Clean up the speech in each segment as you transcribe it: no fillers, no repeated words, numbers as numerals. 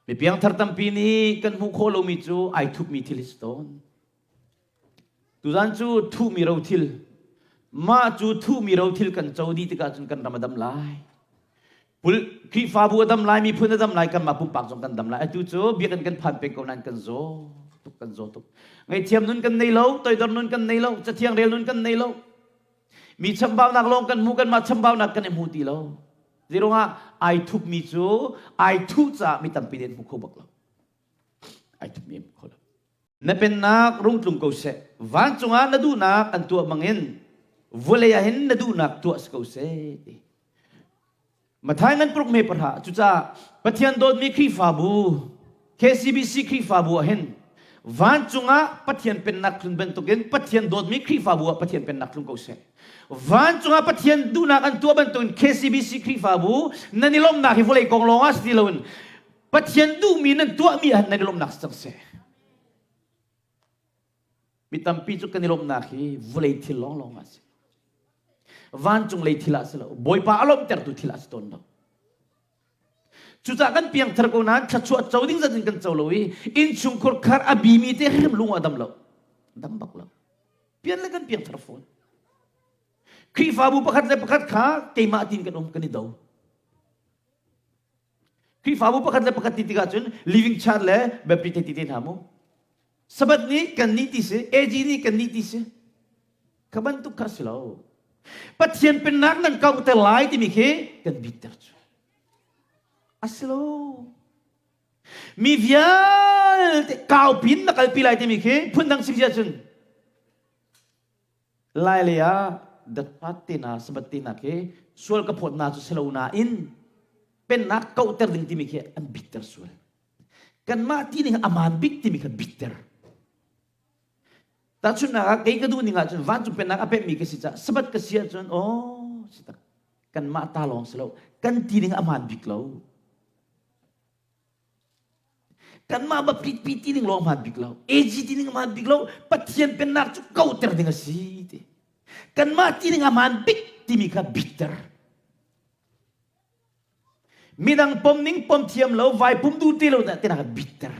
Mi piangthar tampi nih kan hmuh khawh lomi cu ai thupmi thil hi si tawn. Tuzan cu thuhmi rothil. Mah cu thuhmi rothil kan co dih tikah cun kan ram a dam lai. Pul Khrihfabu a dam lai, miphun a dam lai, kanmah pumpak zong kan dam lai. Atu cu biakinn kan phan peng ko nain kan zaw tuk, kan zaw tuk. Ngaihthiam nun kan nei lo, toidor nun kan nei lo, cathiang rel nun kan nei lo. Mi chambaunak lawng kan hmu, kanmah chambaunak kan i hmu ti lo. Zeiruangah ai thupmi cu ai thuh caah mi tampi nih an hmu kho bak lo. Ai thupmi an hmu kho lo. Na pennak rung tlung ko seh. Vancung ah na duhnak an tuah bangin vawlei ah hin na duhnak tuah si ko seh ti. Mathai ngan paruk me pahra cucaah Pathian dawtmi Khrihfabu KCBC Khrihfabu ah hin vancung ah Pathian pennak tlun bantukin Pathian dawtmi Khrihfabu ah Pathian pennak tlung ko seh. Vancung ah Pathian duhnak an tuah bantukin KCBC Khrihfabu nan i lawmhnak hi vawlei kong lawng ah si ti loin Pathian duhmi nan tuahmi ah nan i lawmhnak si cang seh. Mi tampi cu kan i lawmhnak hi vawlei thil lawnglawng ah si. Vancung lei thil ah si lo. Bawipa a lawmhtertu thil ah si tawn lo. Cucaah kan piangthar ko nain thluachuah co ding zat in kan co lo i innchungkhur khar a bimi te hrim lung a dam lo. Dam bak lo. Pian le kan piangthar fawn. Khrihfabu pakhat le pakhat kha keimah tin kan um kan i do. Khrihfabu pakhat le pakhat ti tikah cun living church le Baptist te ti te hna mu. Sabbath ni kan nih ti si, AG nih kan nih ti si. Kha bantuk kha si lo. Pathian pennak nan kauhter lai timi khi kan bitter cu. A si lo. Mi vialte kaupin na kalpi lai timi khi phundang chim si ahcun Lai lei ah datpat te na sabat te na khi sual ka phawt na cu si lo nain pennak kauhter ding timi khi an bitter sual. Kanmah ti ning aman bik timi kha bitter. Tahchunhnak ah kei ka duh ning ahcun vancung pennak a pemmi ka si caah sabat ka si ahcun aw si tak kanmah ta lawng si lo kan ti ning aman bik lo. Kanmah ba pitpi ti ning lawng hmaan bik lo. AG ti ning hmaan bik lo. Pathian pennak cu kauter ding a si ti. Kanmah ti ning a hmaan bik timi kha bitter. Midang pom ning pom thiam lo, vai pum duh ti lo dah tinak bitter.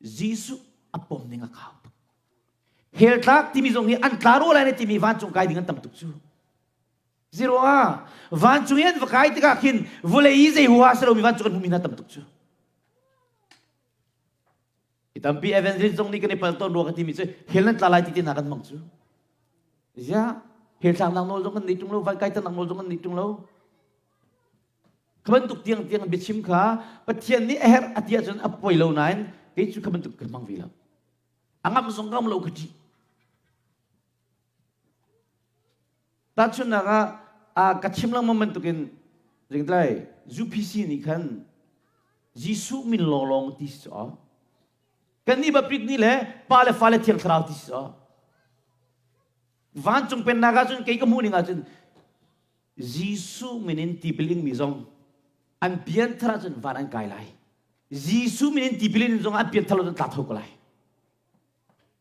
Jesuh a pom ning a kau tuk. Hell tlak timi zong hi an tla rua lai na timi vancung kai ding an tam tuk cu. Ziruangah vancung i an va kai tikah khin vawlei i zei huaha si lomi vancung an hmumi hna tam tuk cu. I tampi evangelist zong nih kan i pal tawn rua ka timi cu hell nan tla lai ti te hna kan hmang cu. Ziah hell tlaknak nawl zong kan nei ṭung lo, van kaiternak nawl zong kan nei ṭung lo. Kha bantuk tiang tiang biachim kha Pathian nih a herh a ti ahcun a poi lo nain kei cu kha bantuk ka hmang ve lo. A ngamh zong ka ngam lo ka ṭih. Tahchunhnak ah ka chim lengmang bantukin ringtlai UPC nih khan Jesuh min lawnglawng ti si caw kannih bapit nih le pa le fa le thiang thlarau ti si caw vancung pennak ahcun kei ka hmuh ning ahcun Jesuh min in tipil ingmi zong an pianthar ahcun van an kai lai Jesuh min in tipil in zong an pianthar lo cun tla tho ko lai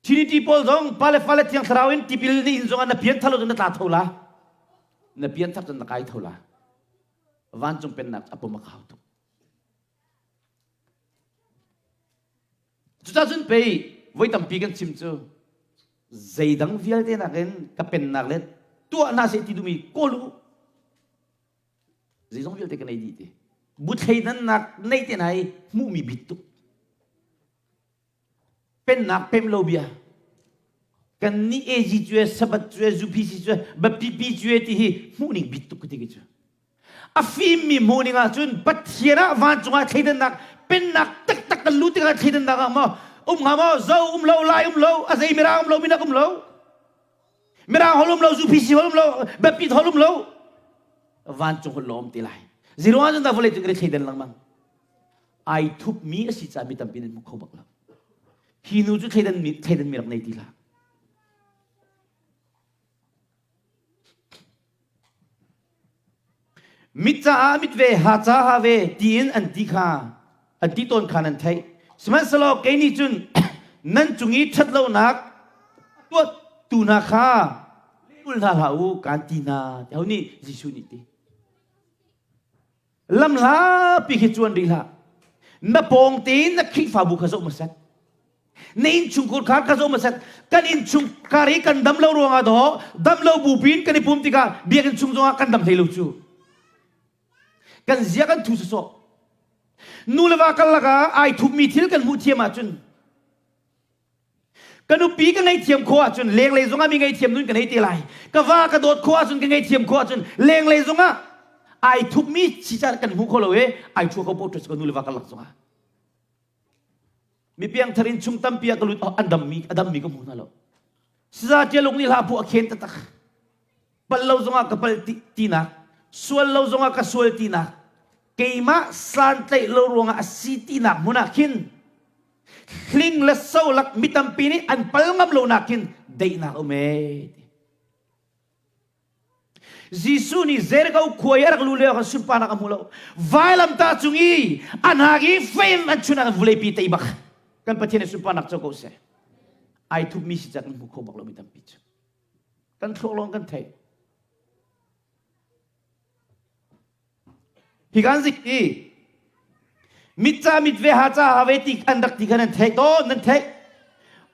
Trinity pawl zong pa le fale thiang thlarau in tipil ni in zong na pian thalo na tla tho la na pian thar cun na kai tho la vancung pennak a pum a khau tuk cucah cun pei voi tampi kan chim cu zeidang vialte nakin ka pennak le tuah hna seh ti duhmi kawl u zeizong vialte ka nei dih ti buthleidannak nei te hna i hmuhmi bit tuk Pennak pem lo bia. Kan nih AG cu Sabbath cu UPC cu Baptist cu ti hi hmuhning bit tuk ti cu. A fimmi hmuhning ahcun Pathian ah vancung ah thleidannak pennak taktak kan lu tikah thleidannak ah maw um hnga maw zo um lo lai um lo a zei mirang um lo minak um lo mirang holh um lo UPC holh um lo Baptist holh um lo vancung holh lo um ti lai ziruang ahcun dah vawlei cung kan i thleidan lengmang ai thupmi a si caah mi tampi nan hmu kho bak lo. Hi nu cu thleidan mi thleidan mi rak nei ti hlah. Mit caah mit ve, ha caah ha ve tiin an ti kha an ti tawn kha nan theih. Sihmanhsehlaw kei nih cun nan cung i ṭhatlonak tuahtu hna kha ul hna hlah u kaan ti hna. Ti ho nih Jesuh nih ti. Lamhlapi khi cuan rih hlah. Na pawng tein na Khrihfabu kha zoh hmasat. Na innchungkhur kha ka zoh hmasat. Kan innchungkhar hi kan dam lo ruangah daw dam lo bupi in kan i pum tikah biakinn chung zongah kan dam hlei lo cu. Kan zia kan thu sawsawh. Nu le va karlak ah ai thupmi thil kan hmuh thiam ahcun Ka nupi ka ngaihthiam khawh ahcun lenglei zongah mi ngaihthiam nun ka nei te lai. Ka va ka dawt khawh ahcun ka ngaihthiam khawh ahcun lenglei zongah ai thupmi chicar kan hmu kho lo e ai thua ko potres ka nu le va karlak zongah. Mi piangthar in chung tampi ah ka lut an dammi a dammi ka hmu hna lo. Siza tialung nih hla phu a khen taktak. Pal lo zongah ka pal tinak, sual lo zongah ka sual tinak, keimah santlaih lo ruangah a si tinak hmun ah khin hling le so lak mi tampi nih an pal ngam lo nak khin daihnak um ee. Jesuh nih Jericho khua i a rak lu lio khan sunparnak a hmu lo. Vailamtah cung i an hak i fame an chun ah vuleipi tei bak. Kan Pathian i sunparnak co ko seh. Ai thupmi si cak kan hmu kho bak lo mi tampi cu. Kan thluak lawng kan theih. Hi kan zik i mit ca mit ve ha ca ha ve ti an rak ti khan nan theih tawn nan theih.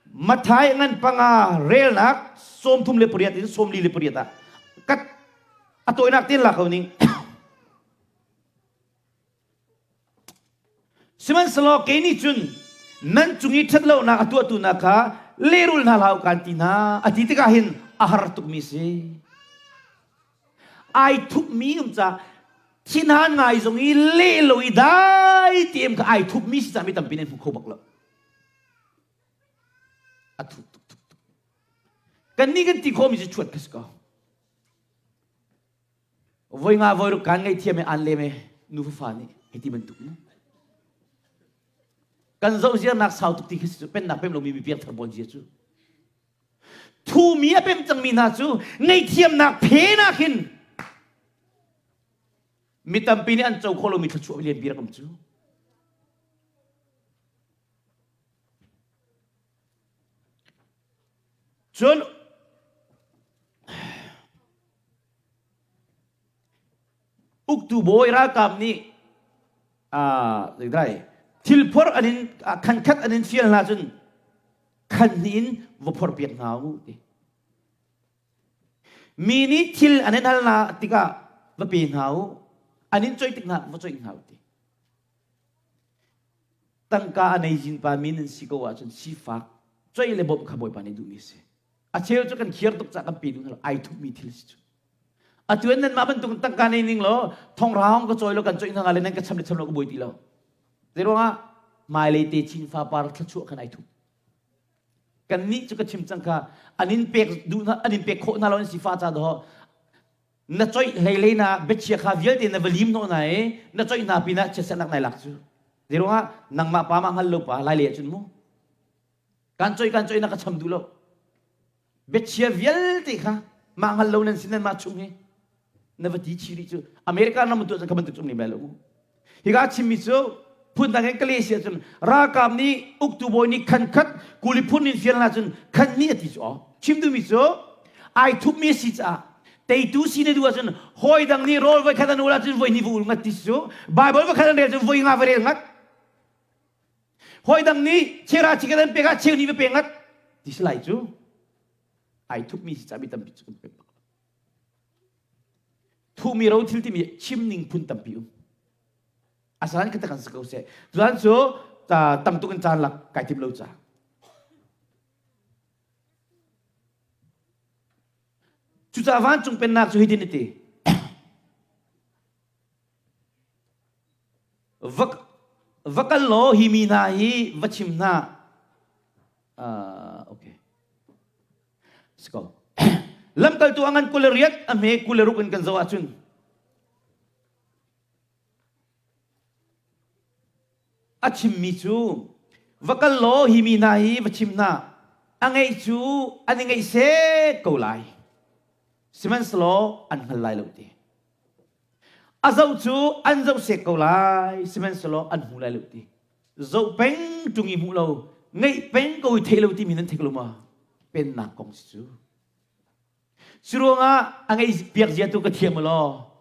Mathai ngan panga relnak 38 in 48 ah kat a tawinak tin la ko ning. Sihmanhsehlaw kei nih cun nan cung i ṭhatlonak a tuahtu hna kha lehrul hna hlah u kaan ti hna a ti tikah hin a har tukmi si. Ai thupmi um ca thinhan ngai zong i leh lo i dai teem kha ai thupmi si ca mi tampi nan hmu kho bak lo. A thup tuk tuk tuk. Kannih kan ti khawhmi cu chuat kha si ko. Voi nga voi ruk kan ngaihthiam i an lem e nu fa nih hiti bantuk mu. Kan zoh ziarnak sau tuk ti khi cu pennak pem lomi mi piangthar bawn zia cu. Thumi a pem cangmi hna cu ngaihthiamnak phe nak hin mi tampi nih an co kho lomi thluachuah lian bi rak um cu. Cun Uktu bawi ralkap nih zeidai thil phorh an in khan khat an in fial hna cun khan hnih in va phorh piak hna u ti. Mi nih thil an in hal hna tikah va pe hna u, an in coih tik hna va coih hna u ti. Tangka a nei zinpa mi nan si ko ahcun sifak coih le bawmh kha Bawipa nih duhmi a si. A cheu cu kan khiar tuk cah kan pe duh hna lo ai thupmi thil si cu. Atu in nanmah bantuk tangka nei ning law thongrang ka cawi lo kan coih hna le nan ka cham le cham lo ka buai ti lo. Zei ruangah hmailei te chin fapar thluachuah khan ai thup. Kan nih cu ka chim cang kha an in pek duh hna an in pek khawh hna lo an si fa ca doh na coih hlei hlei na biachia kha vialte na va lim hnawh hna i na coih hna pinah chiatsernak nai lak cu. Zei ruangah nangmah pa mah hngal lo pa lai le ahcun mu Kan coih kan coih na ka cham duh lo. Biachia vialte kha mah hngal lo nan sin nan mah chung hi na va ti chi rih cu America ram tuah cun kha bantuk cu um lem lai lo mu. Hika chimmi cu phundang in ka leh si ahcun ralkap nih uktu bawi nih khan khat kuli phun in fial hna cun khan nih a ti cu chim duhmi cu ai thupmi a si caah teitu si na duh ahcun hawi dang nih rawl voi khat an ul ahcun voi hnih va ul ngat ti cu Bible voi khat an rel cun voi nga va rel ngat Hawi dang nih chera chikat an pek ah cheu nih va pe ngat ti si lai cu ai thupmi si cami tampi cu kan pek bak. Thumi ro thil timi chim ning phun tampi um. Asan ka takan si ko seh. Tuan cu tam tuk in caan lak kai tim lo ca. Cucaah vancung pennak cu hitin a ti. Va, va kal law hi mi hna hi va chim hna. Uh, okay. Si ko. Lamkaltu a ngan 28 a hme 26 in kan zoh ahcun a chimmi cu va kal law hi mi hna hi va chim hna a ngeih cu an i ngeih seh ko lai sihmanhsehlaw an hngal lai lo ti A zoh cu an zoh sek ko lai, sihmanhsehlaw an hmu lai lo ti. Zoh peng ṭung i hmuh lo, ngeih peng ko i theih lo timi nan theih lo ma? Pennak kong si cu. Curuangah a ngeih piak zia tu ka thiam law.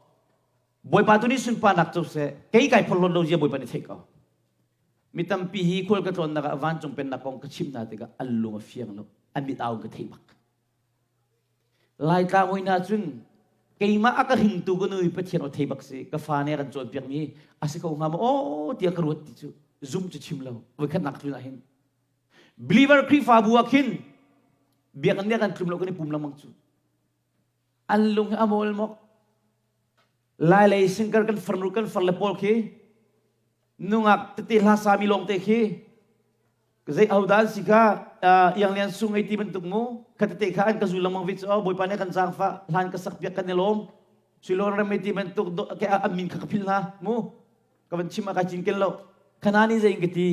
Bawipa tu nih sunparnak co seh. Kei kai phorhlawt lo zia Bawipa nih theih ko. Mi tampi hi khual ka tlawnnak ah vancung pennak kong ka chimh hna tikah an lung a fiang lo. An mit au ka theih bak. Laitlang hoi hna cun keimah a ka hringtu ka nu hi Pathian aw thei bak si. Ka fa nih a kan cawnpiakmi a si ko hnga maw aw tiah ka ruat ti cu zum cu chim lo. Voikhatnak tlun ah hin believer Khrihfabu ah khin biakinn nih a kan tlum lo kan i pum lengmang cu. An lung hi a mawl mok. Lailei singkar kan farnu kan farle pawl khi nungak tete hla sami lawng te khi zei hodah an si kha iang lian sung ei ti bantuk mu kha tete kha an ka zul lengmang ve cu bawipa nih kan zaangfah hlan ka sak piak kan i lawm suilon rem ei ti bantuk an min kha ka phil hna mu ka van chim a ka cinken lo khana ni zei in ka ti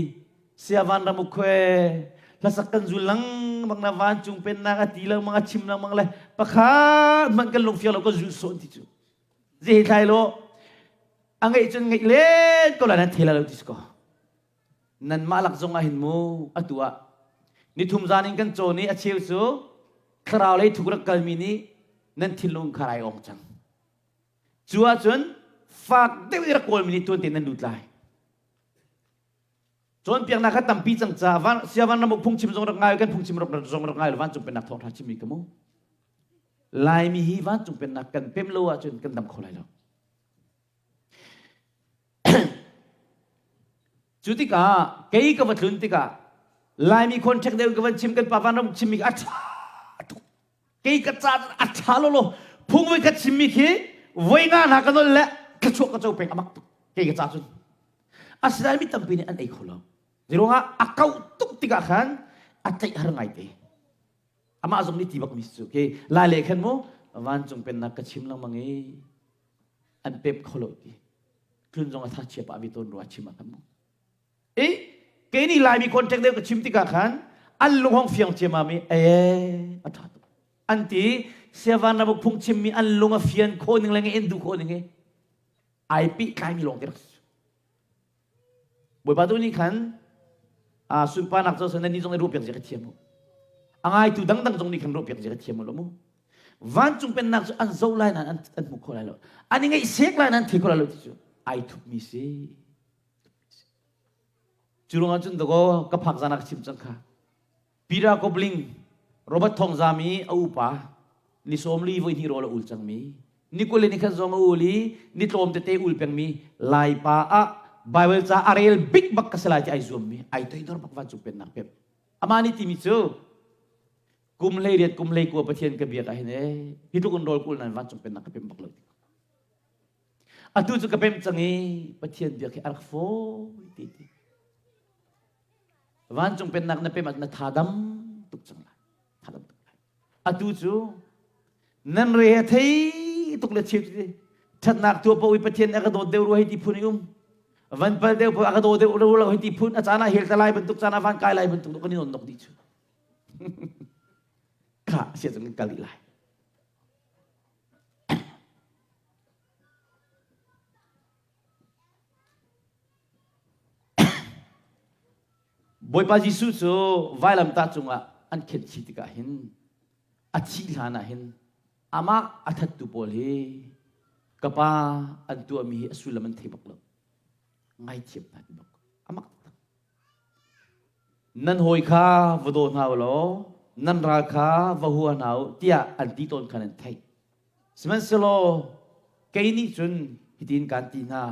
sia van ram ukhue hlasak kan zul lengmang na vancung pennak a ti lengmang a chim lengmang le pakhat hmanh kan lungfiang lo kan zul sawn ti cu zei thlai lo a ngeih cun ngeih len ko la nan thela lo ti si ko nan mah lak zong ah hin mu atu ah nithum zan in kan cawn i a cheu cu thlarau lei thuk rak kalmi nih nan thinlung kha ai ong cang Cu ahcun fak deuh i rak kawlmi nih tuan tein nan lut lai. Cawnpiaknak kha tampi cang ca van siavan ramuk phungchim zong rak ngai kan phungchim rak zong rak ngai vancung pennak thawngṭha chimmi ka mu. Laimi hi vancung pennak kan pem lo ahcun kan dam kho lai lo. Cu tikah kei ka va tlun tikah Laimi contact deuh ka van chim kan pa van ram chimmi a ṭha tuk. Kei ka ca a ṭha lawlaw phung voi khat chimmi khi voi nga hna ka nol le thluachuah ka co peng a mak tuk kei ka ca cun. Asinain mi tampi nih an ei kho lo. Zeiruangah a kauh tuk tikah khan a tlaih har ngaite. Amah zong nih ti bak mi cu ke lai le khan mu vancung pennak ka chim lengmang i an pep kho lo ti. Tlun zong a tha chia pah vi tawn rua chim ah khan mu. I kei nih Laimi contact deuh ka chim tikah khan an lung hong fiang ciammam i ee a ṭha tuk an ti siavan ramuk phung chimmi an lung a fian khawh ning le in duh khawh ning hi ai pehtlaimi lawng te rak si. Bawipa tu nih khan a sunparnak cu nan nih zong i ruahpiak zia ka thiam u. A ngaitu dangdang zong nih khan ruahpiak zia ka thiam u lo mu. Vancung pennak cu an zoh lai nain an, an hmu kho lai lo. An i ngaihsek lai nain an thei kho lai lo ti cu ai thupmi si. Cu ruangah cun dakaw ka phak zan ah ka chim cang kha. Peter Kobling, Robert Thawngzam i a upa, ni 40 voi hnih rawl a ul cangmi, ni 20 le ni khat zong a ul i ni tlawm tete ul pengmi Laipa ah Bible ca a rel bik bak ka si lai ti ai zuammi, ai toidor bak vancung pennak pem. Amah nih timi cu kum 18 kum 19 Pathian ka biak ah hin ee hi tluk in rawl kul nan vancung pennak ka pem bak lo ti. Atu cu ka pemh cang i Pathian biak hi a rak fawi ti ti. Vancung pennak na pem ah na tha dam tuk cang lai. Tha dam tuk lai. Atu cu nan re he thei tuk le cheu ti ṭhatnak tuah paoh i Pathian a ka dawt deuh rua hei ti phun i um. Van pal deuh paoh a ka daw deuh rua lo hei ti phun a caan ah hel ta lai bantuk caan ah van kai lai bantuk kan i non nok dih cu. Kha sia cun kan kal dih lai. Bawipa Jesuh cu vailamtah cungah an khenh chih tikah hin a thih hlan ah hin amah a thattu pawl hi ka pa an tuahmi hi a sullam an thei bak lo. Ngaithiam hna ti bak. Amak taktak. Nan hawi kha va daw hna u law nan ral kha va hua hna u tiah an ti tawn kha nan theih. Sihmanhsehlaw kei nih cun hitin kaan ti hna,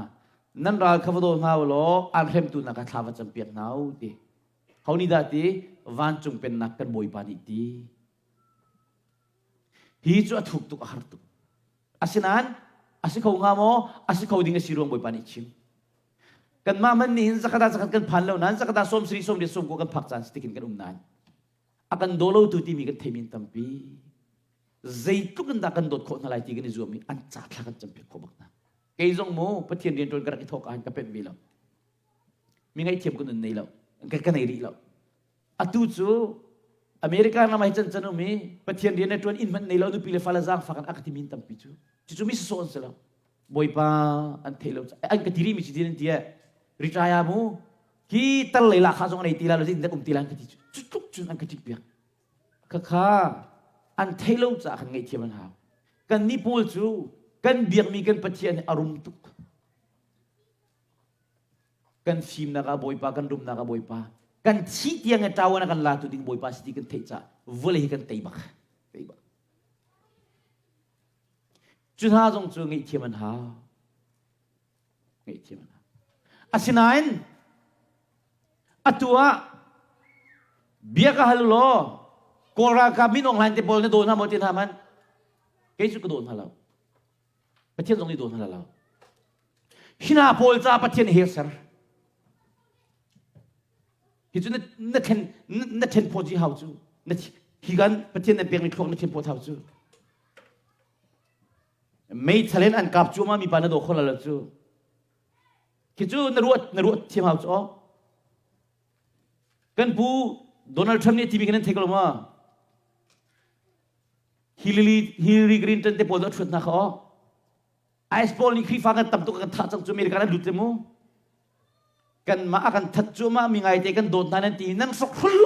nan ral kha va daw hna u law aan hremtu hna kha thla va campiak hna u ti. Ho nih dah ti? Vancung pennak kan Bawipa nih ti. Hi cu a thuk tuk a har tuk. Asinain a si kho hnga maw? A si kho ding a si ruang Bawipa nih chim. Kanmah man nih hin zakhat ah zakhat kan phan lo nain zakhat ah 70 80 90 kan phak caan si tikin kan um nain a kan daw lotu timi kan theimi tampi. Zeitluk in dah kan dawt khawh hna lai ti kan i zuam i an ca thla kan campiak khawh bak hna. Kei zong mu Pathian rian ṭuan ka rak i thawk ah ka pemh ve lo. Mi ngaihthiam ka nun nei lo. Ka ka nei rih lo. Atu cu America ram ah hi can can um i Pathian rian le ṭuan inn hmanh nei lo nupi le fale zaangfak in a ka timi tampi cu. Cucu mi sawsawh an si lo. Bawipa an theih lo an ka ti rih mi ci din an ti retire mu hi tar lei la kha zong nei ti la lo zin um ti la an ka ti cu cu tluk cun an ka ṭik piak khakha an theih lo caah kan ngaihthiam an hau kan nih pawl cu. Kan biakmi kan Pathian hi a rum tuk. Kan fimnak ah Bawipa, kan rumnak ah Bawipa. Kan thih tiang i ṭawan a kan latu ding Bawipa si ti kan theih caah vawlei hi kan tei bak. Tei bak. Cu hna zong cu ngaihthiam an hau. Ngaihthiam an hau. Asinain atu ah bia ka hal law Kawl ralkap min Aung Hlaing te pawl na daw hna maw ti hna hmanh kei cu ka daw hna lo. Pathian zong nih daw hna lo. Hi hna pawl ca Pathian he ser. Hi cu na then na then phawt ji hau cu. Na hi kan Pathian na pekmi thluak na then phawt hau cu. Meithal in an kap cuahmah mi pa na daw kho lo cu. Khi cu na ruat na ruat thiam hau cu aw. Kan pu Donald Trump nih timi kan nan thei ko lo ma? Hillary Hillary Clinton te pawl a ṭhuat hna kha aw. IS pawl nih Khrihfa kan tam tuk kan thah cang cu America an lut le mu. Kan mah a kan that cuahmah mi ngai te kan dawt hna nan ti nan sok hrul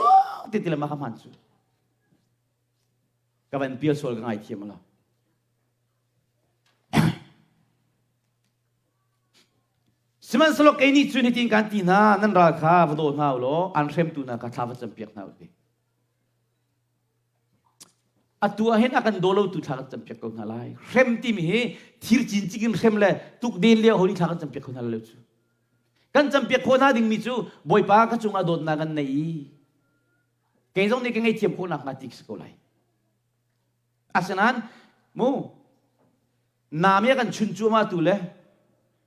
ti ti le mah kha hman cu. Ka van pial sual ka ngai thiam lo. Sihmanhsehlaw kei nih cun hitin kan ti hna, nan ral kha va daw hna u law an hremtu hna kha thla va campiak hna u ti. Atu ah hin a kan daw lotu thla kan campiak ko hna lai. Hrem timi hi thir cincik in hrem le tukden lio holi thla kan campiak ko hna lo cu. Kan campiak khawh hna dingmi cu Bawipa ka cungah dawtnak kan nei i kei zong nih ka ngaihthiam khawh nakhnga ti si ko lai. Asinain mu nam i a kan chun cuahmah tu le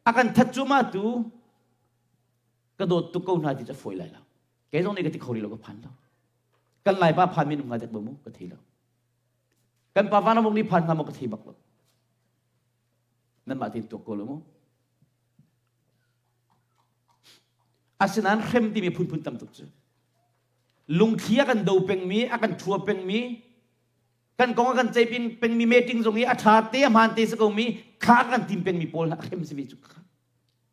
a kan that cuahmah tu ka dawt tuk ko hna ti cu a fawi lai lo. Kei zong nih ka ti kho rih lo ka phan lo. Kan Laipa phan min um hnga dek mu ka thei lo. Kan pa Vanramuk nih phan hnga maw ka thei bak lo. Nanmah tein tuak ko lo mu. Asinain hrem timi phunphun tam tuk cu. Lungthli a kan do pengmi, a kan ṭhua pengmi, kan kong a kan ceih pengmi meeting zong i a ṭha te a hmaan te si komi kha a kan tim pengmi pawl hna hrem si ve cu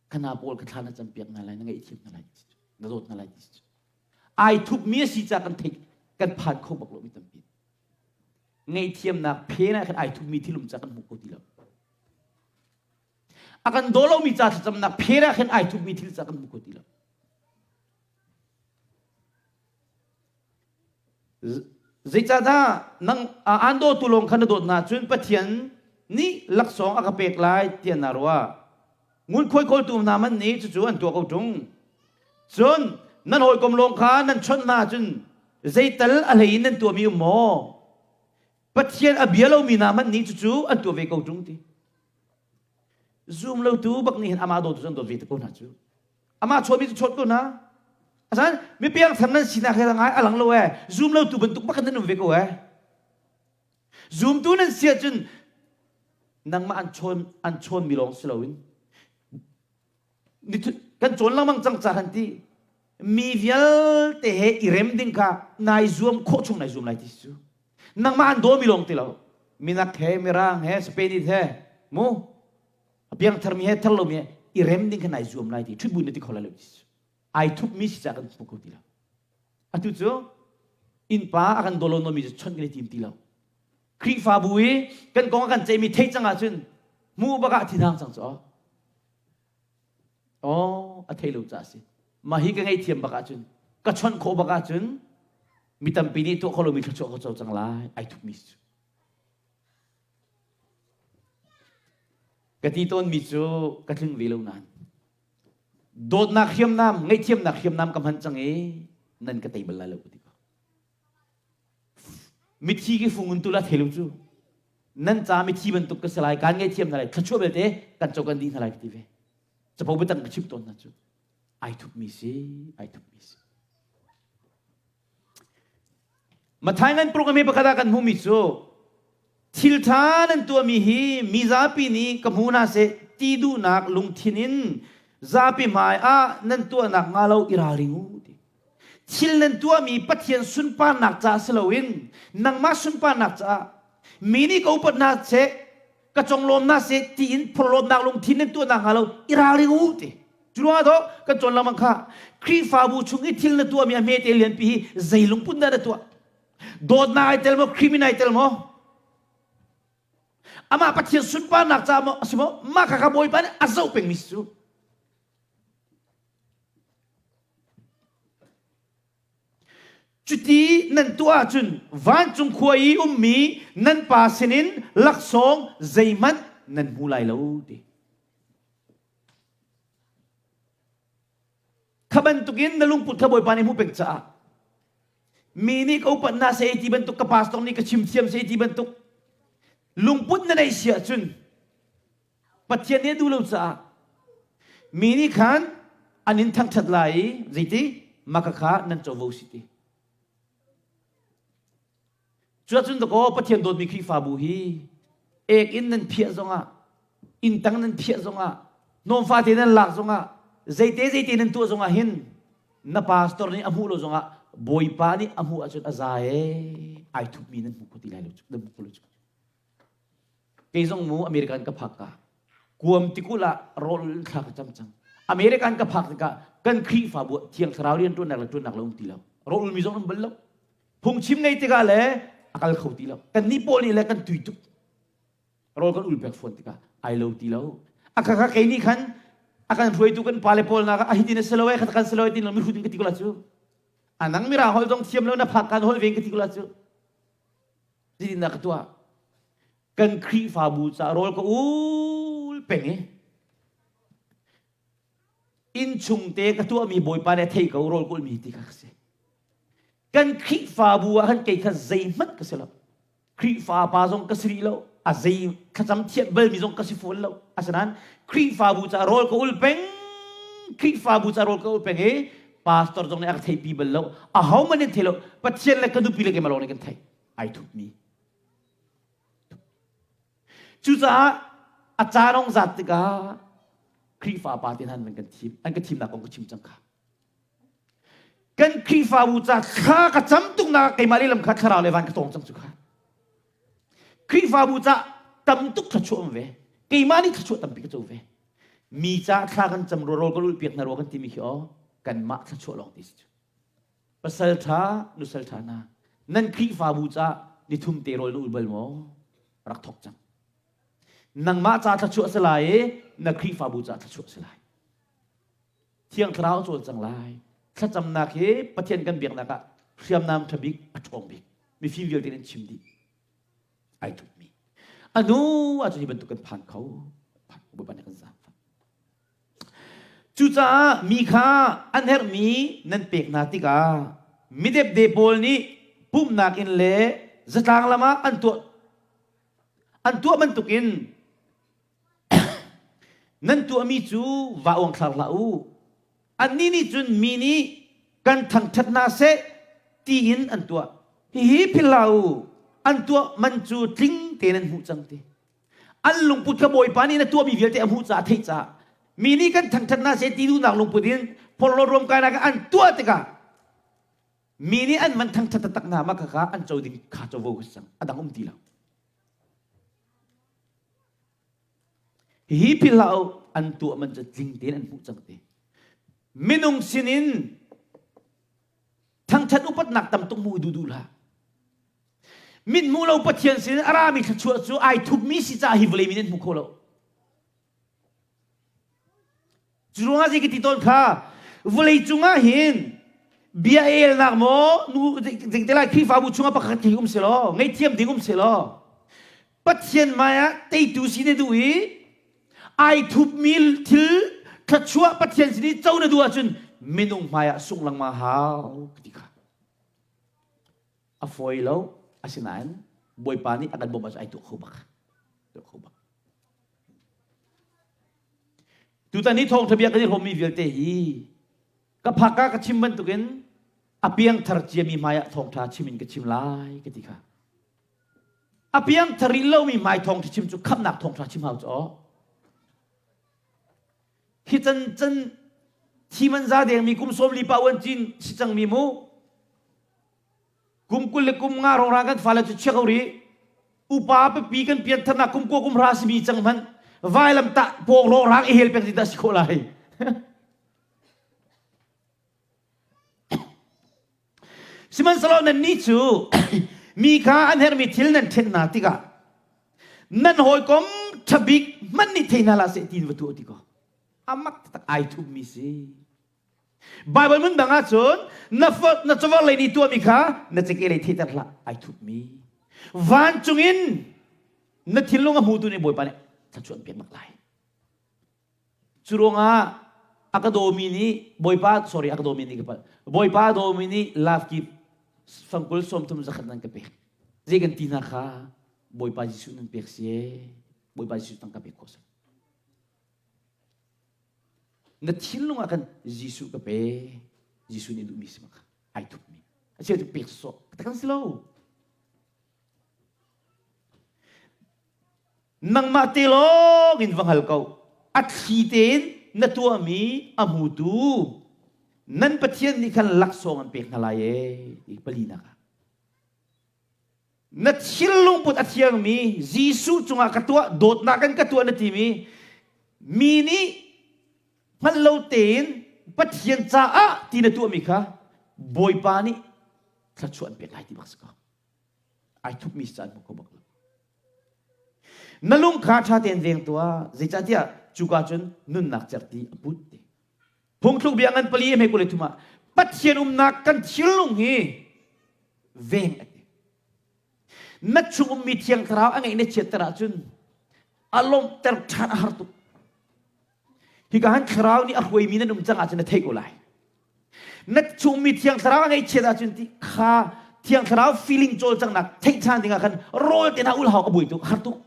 khana pawl ka thla na campiak hna lai na ngaihthiam hna lai na dawt hna lai ti cu ai thupmi a si ca kan theih kan phan kho bak lo mi tampi ngaihthiamnak phen ah khan ai thupmi thilum ca kan hmu kho ti lo a kan daw lomi ca thlacamnak phen ah khan ai thupmi thil ca kan hmu kho ti lo Zeicahdah nang aan dawtu lawng kha na dawt hna cun Pathian nih laksawng a ka pek lai tiah na ruah. Ngunkhuai kawltu hna man nih cucu an tuah ko ṭung. Cun nan hawikom lawng kha nan chawnh hna cun zeital a hlei in nan tuahmi um maw? Pathian a bia lomi hna hmanh nih cucu an tuah ve ko ṭung ti. Zum lotu bak nih hin amah dawtu cu an dawt ve te ko hna cu. Amah chawmi cu chawt ko hna. Asan mi piangthar nan sinak he ngai a lang lo ee. Zum lo tu bantuk bak nan um ve ko ee. Zumtu nan si ahcun nangmah an chawn an chawn mi lawng si loin kan cawn lengmang cang ca kan ti mi vialte he i rem ding kha nai zuam khawh chung nai zuam lai ti cu nangmah an daw mi lawng ti lo minak he mirang he Spain he mu A piangtharmi he thar lomi he i rem ding kha nai zuam lai ti ṭhut bu na ti kho lai lo ti ai thupmi si ca kan hmu kho ti lo. Atu cu innpa a kan daw lo nomi cu chawnh kan i tim ti lo. Khrihfabu i kan kong a kan ceihmi theih cang ahcun hmuh bak ah thinhang cang cu aw a thei lo ca a si. Mah hi ka ngaihthiam bak ahcun ka chawnh khawh bak ahcun mi tampi nih tuah kho lomi thluachuah ka co cang lai ai thupmi cu. Ka ti tawnmi cu ka tling ve lo nain dawtnak hriamnam, ngaihthiamnak hriamnam ka hman cang i nan ka tei bal lai lo ka ti ko. Mithi ki fung in tu la thei lo cu. Nan ca mithi bantuk ka si lai, kaan ngaihthiam hna lai, thluachuah belte kan co kan dih hna lai ka ti ve. Capo biatang ka chim tawn hna cu. Ai thupmi si, ai thupmi si. Mathai ngan program hi pakhat ah kan hmuhmi cu thil ṭha nan tuahmi hi mi zapi nih ka hmu hna seh ti duhnak lungthin in zapi hmai ah nan tuahnak hnga lo i ralring u ti. Thil nan tuahmi Pathian sunparnak caah si loin nangmah sunparnak caah mi nih ka upat hna seh ka conglawm hna seh tiin phorhlawtnak lungthin nan tuahnak hnga lo i ralring u ti. Cu ruangah dawh kan cawn lengmang kha Khrihfabu chung i thil na tuahmi a hmete lianpi hi zei lungput dah na tuah? Dawtnak ai tel maw? Criminal ai tel maw? Amah Pathian sunparnak caah maw a si maw? Mah kha kha Bawipa nih a zoh pengmi si cu. Cuti nan tuah ahcun vancung khua i ummi nan pa sinin laksawng zeihmanh nan hmu lai lo ti. Kha bantukin na lungput kha Bawipa nih hmuh peng caah mi nih ka upat hna seh ti bantuk ka pastor nih ka chim thiam seh ti bantuk lungput na neih si ahcun Pathian nih a duh lo caah mi nih khan an in thangṭhat lai i zeiti maka kha nan covo si ti. Cuahcun dakaw Pathian dawtmi Khrihfabu hi ek in nan phiah zongah inn tang nan phiah zongah hnawm fate nan lak zongah zeite zeite nan tuah zongah hin na pastor nih a hmuh lo zongah Bawipa nih a hmuh ahcun a za ee ai thupmi nan hmu kho ti lai lo nan hmu kho lo Kei zong mu American ka phak ka kuam tikulh ah rawl thla ka cam cang. American ka phak tikah kan Khrihfabu ah Thiang Thlarau rian ṭuannak le ṭuannak lo um ti lo. Rawl mi zong um bal lo. Phungchim ngei tikah le a kal kho ti lo. Kan nih pawl nih le kan tui tuk. Rawl kan ul pek fawn tikah ai lo ti lo. A kha kha kei nih khan a kan hruaitu kan pale pawl nak ah hitin a si lo e kha kan si lo e tin lo mi hrutin ka ti ko la cu. Anang mirang holh zong thiam lo na phak kan holh ven ka ti ko la cu. Zeitindah ka tuah? Kan Khrihfabu ca rawl ka ul peng i innchung te ka tuahmi Bawipa nih a thei ko rawl ka ulmi ti kha ka si. Kan Khrihfabu ah khan kei kha zeihmanh ka si lo. Khrihfa pa zong ka si rih lo. A zei thlacam thianh balmi zong ka si fawn lo. Asinain Khrihfabu ca rawl ka ul peng. Khrihfabu ca rawl ka ul peng i pastor zong nih a ka theipi bal lo. Ahohmanh nih an thei lo. Pathian le ka nupi le keimah lawng nih kan theih. Ai thupmi. Cucaah a caan ong zat tikah Khrihfa pa te hna an kan thim. An ka thimnak kong ka chim cang kha. Kan Khrihfabu ca thla ka cam tuk nak keimah lehlam kha thlarau le van ka tawng cang cu kha. Khrihfabu ca tam tuk thluachuah um ve. Keimah nih thluachuah tampi ka co ve. Mi ca thla kan cam rawl ka lulh piak hna rua kan timi khi aw kanmah thluachuah lawng ti si cu. Pasal ṭha, nusal ṭha hna, nan Khrihfabu ca nithum te rawl na ul bal maw? Rak thawk cang. Nangmah ca thluachuah si lai i na Khrihfabu ca thluachuah si lai. Thiang Thlarau cawl cang lai. Thlacamnak hi Pathian kan biaknak ah hriamnam ṭha bik, a ṭhawng bik. Mifim vialte nan chim dih. Ai thupmi. A hnu ahcun hi bantuk kan phan kho. Phan Bawipa nih kan zaangfah. Cucaah mi kha an herhmi nan pek hna tikah midepde pawl nih pumhnak inn le zatlang lam ah an tuah an tuah bantukin nan tuahmi cu vaa uangthlar hlah u. Annih nih cun mi nih kan thangṭhat hna seh tiin an tuah. Hihi philh hlah u, an tuah man cu tling tein an hmuh cang ti. An lungput kha Bawipa nih na tuahmi vialte a hmuh caah a theih caah mi nih kan thangṭhat hna seh ti duhnak lungput in phorhlawt ruamkainak an tuah tikah mi nih an van thangṭhat taktak hna mah khakha an co ding kha covo ka si cang a dang um ti lo hihi philh hlah u an tuah man cu tling tein an hmuh cang ti minung sinin thangṭhat upatnak tam tuk hmuh duh duh hlah Mit hmu lo Pathian sin a rami thluachuah cu ai thupmi si caah hi vawlei mi nan hmu kho lo. Cu ruangah zei ka ti tawn kha vawlei cungah hin bia elnak maw nu zing te lai Khrihfabu chungah pakhat khi um selaw ngaihthiam ding um selaw Pathian hmai ah teitu si na duh i ai thupmi thil thluachuah Pathian sin i co na duh ahcun minung hmai ah sung lengmang hau ka ti kha. A fawi lo. Asinain Bawipa nih a kan bawmh ahcun ai tuah kho bak. Tuah kho bak. Tutan hi thawngṭha bia kan i hrawmmi vialte hi ka phak ah ka chim bantukin a piangthar ciami hmai ah thawngṭha chim in ka chim lai ka ti kha. A piangthar rih lomi hmai thawngṭha chim cu khamhnak thawngṭha chim hau cu aw. Hi can can thi man za dengmi kum 40 pa uan cin si cangmi mu Kum 20 le kum nga rongrang kan fale cu chia ko rih. Upa pipi kan piantharnak kum kua kum hra simi cang hmanh vailam tah pawng rongrang i hel peng ti dah si khawh lai. Sihmanhsehlaw nannih cu mi kha an herhmi thil nan ṭhen hna tikah. Nan hawikom ṭhabik hmanh nih thei hna hlah seh tiin va tuah ti ko. Amak taktak ai thupmi si. Bible mun dang ahcun na na cavar lei nih tuahmi kha na ceke lei theihter hlah ai thupmi. Vancung in na thinlung a hmutu nih Bawipa nih thluachuah an pek bak lai. Cu ruangah a ka dawmi nih Bawipa sorry a ka dawmi nih ka palh. Bawipa dawmi nih love kip fangkul 30 zakhat nan ka pek. Zei kan ti hna kha Bawipa Jesuh nan pek si Bawipa Jesuh tang ka pek khawh Na thinlung ah khan Jesuh ka pe. Jesuh nih duhmi si maka ai thupmi. A chia cu pek sawh. Ka kan si lo. Nangmah te lawng in va hngal ko. A thli tein na tuahmi a hmutu nan Pathian nih khan laksawng an pek hna lai ee ti palinak ah. Na thinlung put a thiangmi Jesuh cungah ka tuah dawtnak in ka tuah na timi mi nih hngalh lo tein Pathian caah ti na tuahmi kha Bawipa nih thluachuah an pek lai ti bak si ko. Ai thupmi caan hmu kho bak lo. Na lung kha ṭha tein veng tuah, zeicahtiah cuka cun nunnak cerhti a put ti. Phungthluk bia ngan pali hme kule thum ah Pathian umnak kan thinlung hi veng a ti. Na chung ummi thiang thlarau a ngeih na chiatter ahcun a lawmhter ṭhan a har tuk. Hika han thlarau nih a hruaimi nan um cang ahcun na theih ko lai. Na chungmi thiang thlarau a ngaihchiat ahcun ti kha thiang thlarau feeling cawlcanghnak theih ṭhan dingah khan rawl te hna ul hau a buai tuk har tuk.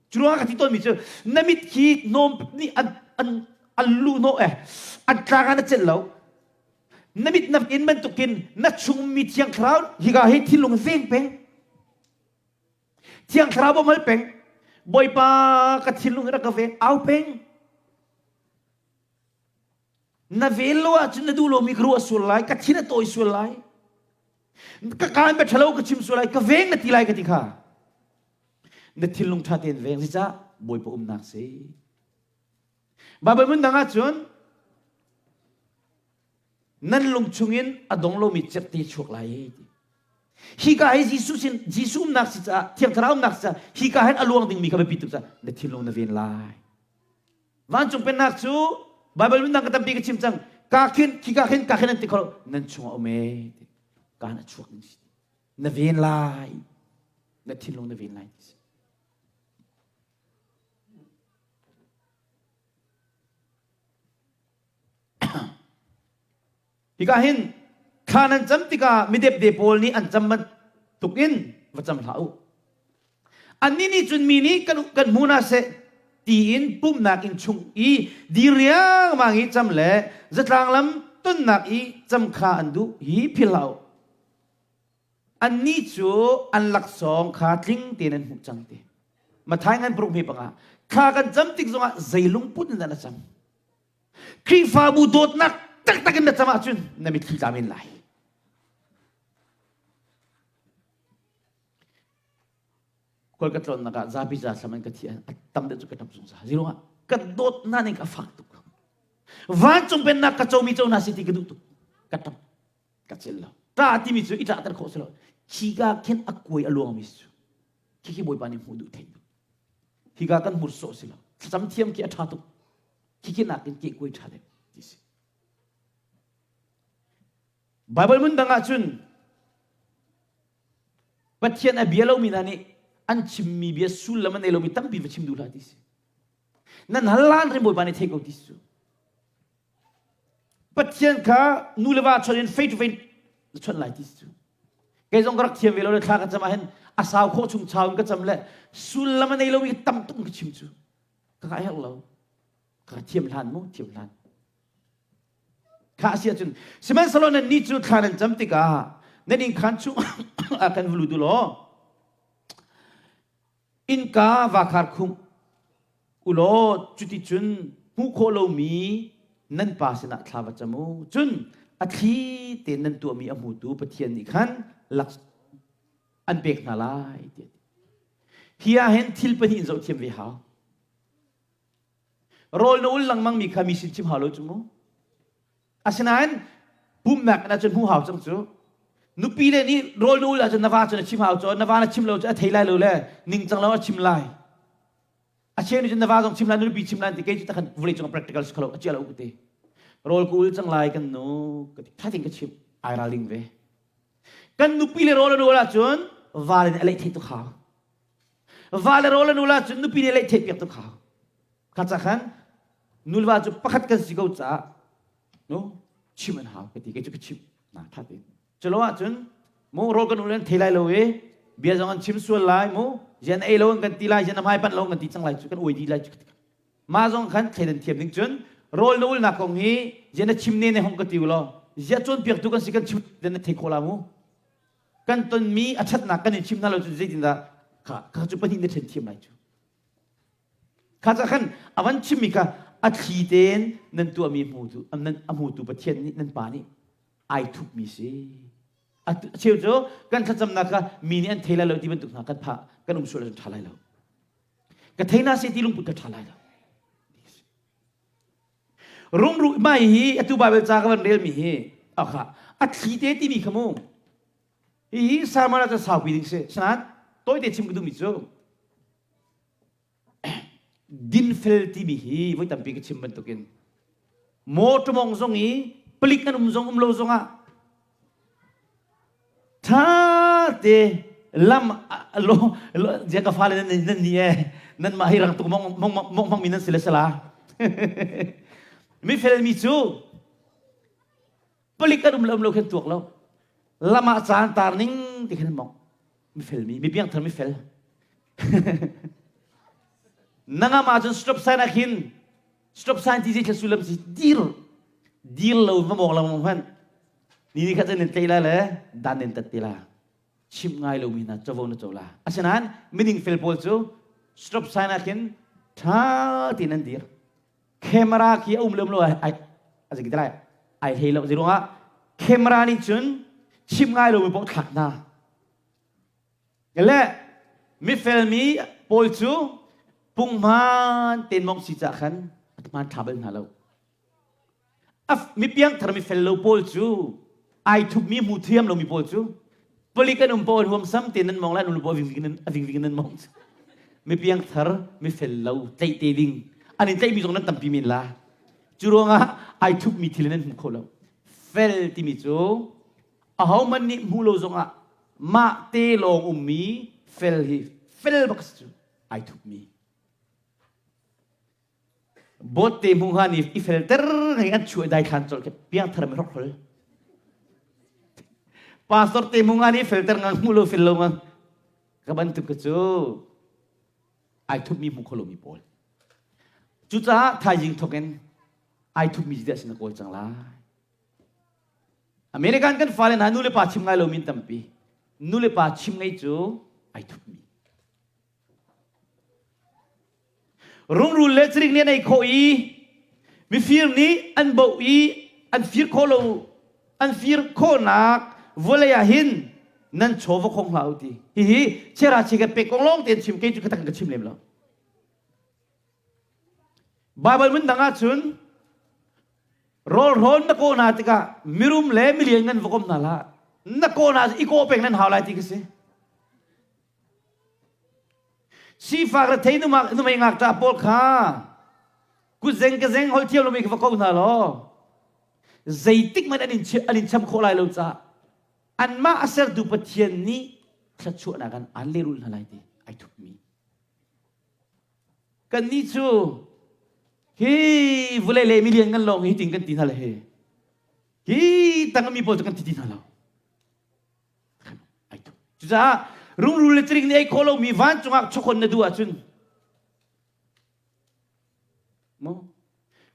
Cu ruangah ka ti tawnmi cu na mit khi hnawm nih an an an luh hnawh eh an tlang ah na celh lo. Na mit na in bantukin na chungmi thiang thlarau hika hi thinlung veng peng. Thiang thlarau bawmhal peng. Bawipa ka thinlung hi rak ka veng au peng. Na vel lo ahcun na duh lomi ka ruah sual lai, ka thin a tawi sual lai. Ka kaan bia ṭhalo ka chim sual lai, ka veng na ti lai ka ti kha. Na thinlung ṭha tein veng zeicah Bawipa umnak si. Baibal hmun dang ahcun nan lung chungin a dong lomi cerhti chuak lai ti. Hika hi Jesuh sin Jesuh umnak si caah Thiang Thlarau umnak si caah hika hin a luang dingmi kha biapi tuk caah na thinlung na ven lai. Vancung pennak cu Baibal min dang ka tampi ka chim cang. Ka khin khika khin ka khin an ti kho nan chungah um e ka na chuak ding si. Na ven lai. Na thinlung na ven lai ti si. Hika hin thla nan cam tikah midepde pawl nih an cam bantuk in va cam hlah u. Annih nih cun mi nih kan kan hmu hna seh tiin pumhnak inn chung i dir riangmang i cam le zatlang lam tonnak i cam kha an duh hi philh hlah u. Annih cu an laksawng kha tling tein an hmuh cang ti. Mathai ngan paruk hme panga thla kan cam tik zongah zei lungput in dah na cam? Khrihfabu dawtnak taktak in na cam ahcun na mitthli tla men lai. Khual ka tlawnnak ah zapi za thlam an ka thi a tam deuh cu ka ṭap zungzal. Ziruangah ka dawtnak ning ka fak tuk. Vancung pennak ka comi co hna si ti ka duh tuk. Ka ṭap ka cel lo. Ṭa timi cu i ṭahter khawh si lo. Khika khin a kuai a luangmi cu. Khikhi Bawipa nih hmuh duh theih duh. Hika kan hmur sawh si lo. Thlacam thiam khi a ṭha tuk. Khikhi nakin kehkuai ṭha deuh ti si. Bible mun dang ahcun Pathian a bia lomi hna nih an chimmi bia sullam a nei lomi tampi va chim duh hlah ti si. Nan hal lan rim Bawipa nih thei ko ti si. Pathian kha nu le va chawnh in fei to fei na chawnh lai ti si. Kei zong ka rak thiam ve lo le thla ka cam ah hin a sau khawh chung chau in ka cam le sullam a nei lomi tam tuk ka chim cu. Ka ka herh lo. Ka thiam hlan mu thiam hlan. Kha a si ahcun sihmanhsehlaw nan nih cu thla nan cam tikah nan innkhaan chung ah khan va lut u law innka va khar khumh u law cuticun hmuh khawh lomi nan pa sinah thla va cam u. Cun a thli tein nan tuahmi a hmutu Pathian nih khan lak an pek hna lai tiah. Hi ah hin thil pahnih in zohthiam ve hau. Rawl na ul lengmang mi kha mi sin chim hau lo cu mu. Asinain pumnak in ahcun hmuh hau cang cu. Nupi le nih rawl na ul ahcun na va cu na chim hau cu na va na chim lo cu a thei lai lo le ningcang lo a chim lai. A cheu nih cun na va zong chim lai, na nupi chim lai ti kei cu takhan vawlei cung practical si kholo a chia lo ka ti. Rawl ka ul cang lai kan nu ka ti tha ting ka chim ai ralring ve. Kan nupi le rawl an ul ahcun va le nih a leih theih tuk hau. Va le rawl an ul ahcun nupi nih a leih theih piak tuk hau. Kha ca khan nu le va cu pakhat kan si ko caah no chim an hau ka ti kei cu ka chim na tha tein. Culo ahcun mu rawl kan ul an thei lai lo i bia zong an chim sual lai mu zian ei lo an kan ti lai zian a hmai panh lo an kan ti cang lai cu kan uai dih lai cu mah zong khan thleidan thiam ding cun rawl na ulnak kong hi zian na chim ne ne hong ka ti u law zia cawnpiaktu kan si kan chim dan na thei khawh la mu kan tonmi a ṭhatnak kan in chim hna lo cun zeitindah kha kha cu pahnih na ṭhen thiam lai cu Kha ca khan a van chimmi kha a thli tein nan tuahmi hmutu nan a hmutu Pathian nih nan pa nih ai thupmi si. A cheu cu kan thlacamnak kha mi nih an thei lai lo ti bantuk hna kan phah kan um sual ahcun ṭha lai lo. Ka thei na se ti lungput ka ṭha lai lo. Rungruh mai hi atu Bible ca ka van relmi hi akha a thli te timi kha mu hihi sermon ah cun saupi ding si sinain tawite chim ka duhmi cu Dinfel timi hi voi tampi ka chim bantukin mawṭaw mong zong i palik an um zong um lo zongah ṭha te lam lo zia ka fale nan nan ni e nan mah hi rang tuk mong mong mong mong mi nan si le sala mi fel mi cu palik an um lo um lo khan tuak lo lam ah caan tar ning ti khan mong mi fel mi mi piangthar mi fel nangam ahcun stop sign ah khin stop sign ti zei sullam si dir dir lo va mong lang hmanh ni ni kha cun nan tlei la le dan nan tat te la chim ngai lo mi hna covo na co la asinain mining fel pawl cu stop sign ah khin tha tein an dir camera khi a um lo lo ai a zik lai ai hlei lo ziruangah camera nih cun chim ngai lo mi paoh thlak hna Le mifel mi pawl cu punghman ten mong si ca khan a hmaan thla bal hna lo. Mi piangthar mi fel lo pawl cu ai thupmi hmu thiam lomi pawl cu palik an um pawl huamsam te nan mong lai an um pawl vingving nan a vingving nan mong mi piangthar mi fel lo tlaih te ding an in tlaihmi zong nan tampi men la cu ruangah ai thupmi thil nan hmu kho lo fel timi cu ahohmanh nih hmu lo zongah mah te lawng ummi fel hi fel bak si cu ai thupmi bot te hmu hnga ni i felter ngai an chuah dai thlan col ke piangthar mi hrokhrol pastor te hmu hnga ni felter ngang hmu lo fel lo ngang ka bantuk ka cu ai thupmi hmu kho lomi pawl cucaah thaizing thokin ai thupmi zia sin kawl cang lai American kan fale hna nu le pa chim ngai lomi an tampi. Nu le pa chim ngei cu ai thupmi. Rungrul le cirik nih an ei khawh i mifir nih an boh i an fir khawh lo an fir khawhnak vawlei ah hin nan chaw va khong hlah u ti. Hihi chera chi kan pek kong lawng tein chim kei cu ka tak ka chim lem lo. Bible mun dang ahcun Rawlhrawn na kawh hna tikah mirum le milian ngan va kom hna hlah. Na kawh hna i kawh peng nan hau lai ti ka si. Sifak rethei numei ngakṭah pawl kha kutzeng ka zeng holh thiam lomi kha va ko hna law zeitik hmanh an in an in cham khawh lai lo caah anmah a sertu Pathian nih thluachuahnak an aan lehrulh hna lai ti ai thupmi. Kannih cu hi vulei le milian ngan lawng hi ting kan ti hna le he hi tang mi pawl cu kan ti ti hna lo. Ai tu. Cucaah rungrul le cirik nih ei khawh lomi vancung ah chokon na duh ahcun mo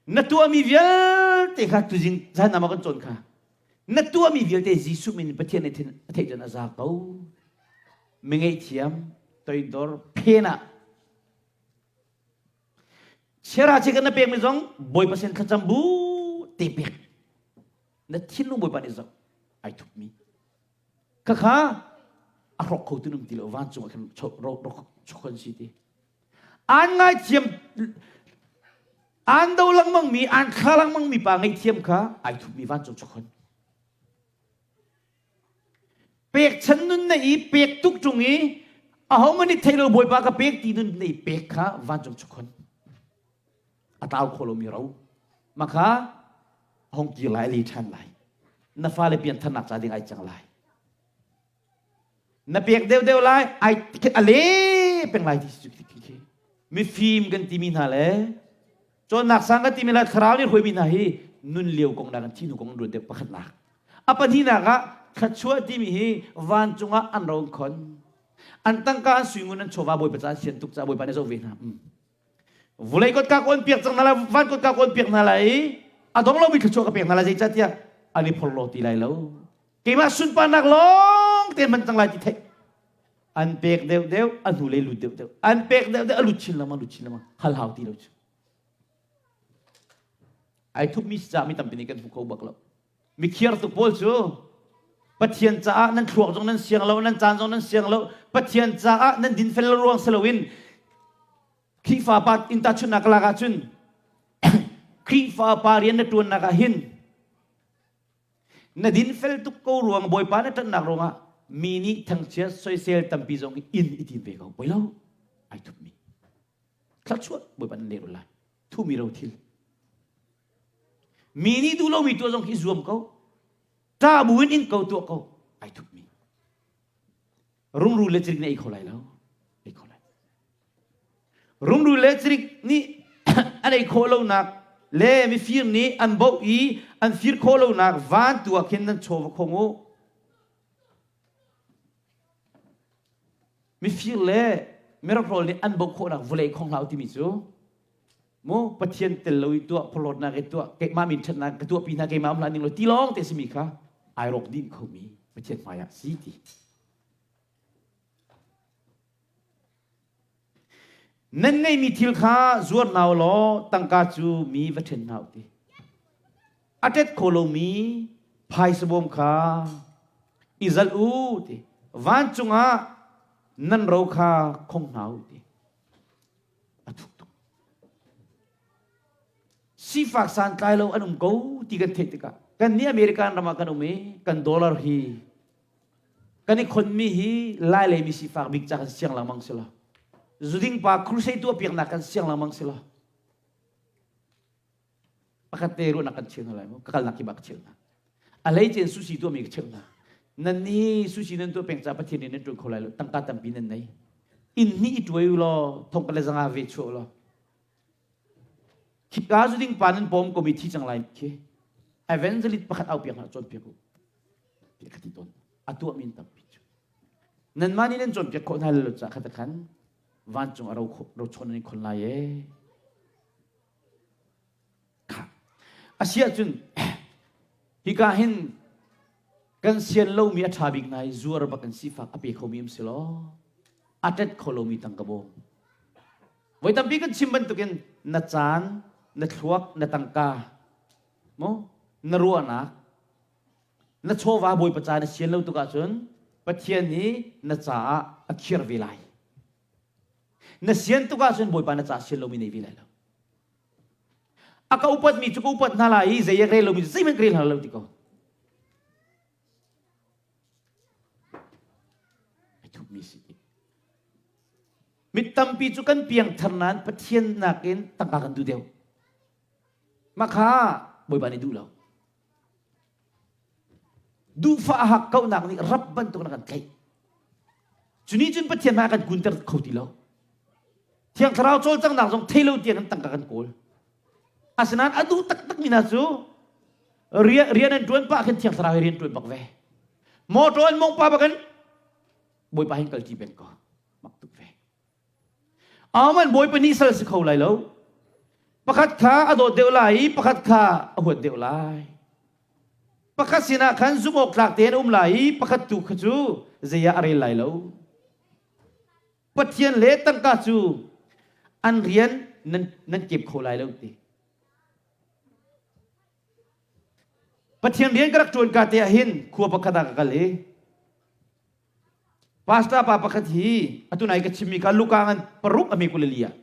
na tuahmi vialte kha tuzing zan ah kan cawn kha na tuahmi vialte Jesuh min Pathian nih a theih cun a za ko mi ngaihthiam toidor phen ah Chiara che kan na pekmi zong Bawipa sin thlacam bu te pek. Na thinlung Bawipa nih zoh ai thupmi. Khakha a hrok kho tu num ti lo vancung ah khan chokon si ti. An ngaithiam an do lengmang mi an thla lengmang mi pa ngaihthiam kha ai thupmi vancung chokon. Pekchan nun na i pek tuk ṭung i Ahohmanh nih thei lo Bawipa ka pek ti nun nei pek kha vancung chukhon. A tlau kho lomi ro. Maka hong kir lai li ṭhan lai. Na fale piantharnak ca ding ai cang lai. Na pek deuhdeuh lai, ai a le peng lai ti khi. Mifim kan timi hna le cawnnak sang kan timi le thlarau nih hruaimi hna hi nun lio kong nak thi hnu kong an ruat deuh pakhatnak. A pahnihnak ah thluachuah timi hi vancung ah an ro khon. An tangka an suingun an chawva Bawipa ca an sian tuk ca Bawipa nih zoh ve hna. Vulei kotka ka on piak cang hna lai, van kotka ka on piak hna lai i a dong lomi thluachuah ka pek hna lai zeicahtiah an i phorhlaw ti lai lo. Keimah sunparnak lawng te hman cang lai ti theih. An pek deuh deuh, a hnulei lut deuh deuh. An pek deuh deuh, a lut chin lengmang, lut chin lengmang. Hal hau ti lo cu. Ai thupmi si caah mi tampi nih kan hmu kho bak lo. Mikhiar tuk pawl cu Pathian caah nan thluak zong nan siang lo, nan caan zong nan siang lo. Pathian caah nan dinfel lo ruang si loin Khrihfa pa in tahchunhnak ka lak ahcun Khrihfa pa rian na ṭuannak ah hin na dinfel tuk ko ruang Bawipa na ṭanhnak ruangah mi nih thangchiat soisel tampi zong in i tim ve ko. Poi lo, ai thupmi. Thluachuah Bawipa nan leh lai. Thumi ro thil. Mi nih duh lomi tuah zong khi zuam ko. Ṭah buin in ko tuah ko. Ai thupmi. Rungrul le cirik nih ei kho lai lo. Ei kho lai. Rungrul le cirik nih an ei khawh lonak le mifir nih an boh i an fir khawh lonak van tu ah khin nan chaw va khong u. Mifir le mirakrawl nih an boh khawhnak vawlei khong hlah u timi cu mu Pathian tel lo i tuah phorhlawtnak i tuah keimah min ṭhatnak ka tuahpi hna keimah um hlah ning law ti lawng te simi kha ai rawk dih khomi Pathian hmai ah si ti. Nan ngeihmi thil kha zuar hna u law tangka cu mi va ṭhen hna u ti. A ṭet kho lomi phaisa bawm kha i zalh u ti. Vancung ah nan ro kha khong hna u ti. A thuk tuk. Sifak santlai lo an um ko ti kan theih tikah kan nih American ram ah kan um i kan dollar hi kan i khonmi hi lai lei mi sifak bik ca kan siang lengmang si lo. Zuding pa crusade tuah piaknak kan siang lengmang si lo. Pakhat te ruahnak kan cheu hna lai mu. Ka kalnak ki bak ka cheu hna. A hleice in sushi tuahmi ka cheu hna. Nan nih sushi nan tuah peng ca Pathian nih nan ṭuan kho lai lo. Tangka tampi nan nei. Inn hnih i ṭuai u law thong ka le zanga ve chuah u law. Khika zu ding pa nan pawm komi thi cang lai khi. Evangelist pakhat au piak hna cawn piak u. Piak ka ti tawn. A tuahmi in tampi cu. Nanmah nih nan cawnpiak khawh hna lo ca kha khan vancung a ro rochawn nan i khon lai ee. Asiahcun hika hin kan sian lomi a ṭha bik nai zuar bak in sifak a pe khomi um si law a ṭet kho lomi tangka bawm. Voi tampi kan chim bantukin na caan, na thluak, na tangka, mo na ruahnak, na chawva Bawipa ca na sian lo tuk ahcun Pathian nih na caah a khir ve lai. Na sian tuk ahcun Bawipa na caah sian lomi nei ve lai lo. A ka upatmi cu ka upat hna lai i zei a rel lomi cu zeihmanh ka rel hna lo ti ko. Ai thupmi si. Mit tampi cu kan piangthar nain Pathian nakin tangka kan duh deuh. Mah kha Bawipa nih duh lo. Duhfah a hak kaunak nih rap bantuk na kan tlaih. Cu nih cun Pathian hmai kan kunter kho ti lo. Thiang Thlarau cawlcanghnak zong thei lo tiang in tangka kan kawl. Asinain a duh taktakmi hna cu rian an ṭuan pah khin Thiang Thlarau he rian ṭuan bak ve. Mawṭaw an mawngh pah bakin Bawipa hin kalṭi peng ko. Mak tuk ve. Aman Bawipa nih sal si kho lai lo. Pakhat kha a dawt deuh lai i pakhat kha a huat deuh lai. Pakhat sinah khan zumh awk tlak tein a um lai i pakhat tu kha cu zei ah a rel lai lo. Pathian le tangka cu an rian nan, nan kep kho lai lo ti. Pathian rian ka rak ṭuan ka te ah hin khua pakhat ah ka kal i Pastor pa pakhat hi atu nai ka chimmi kha Luka ngan paruk a mi kulali ah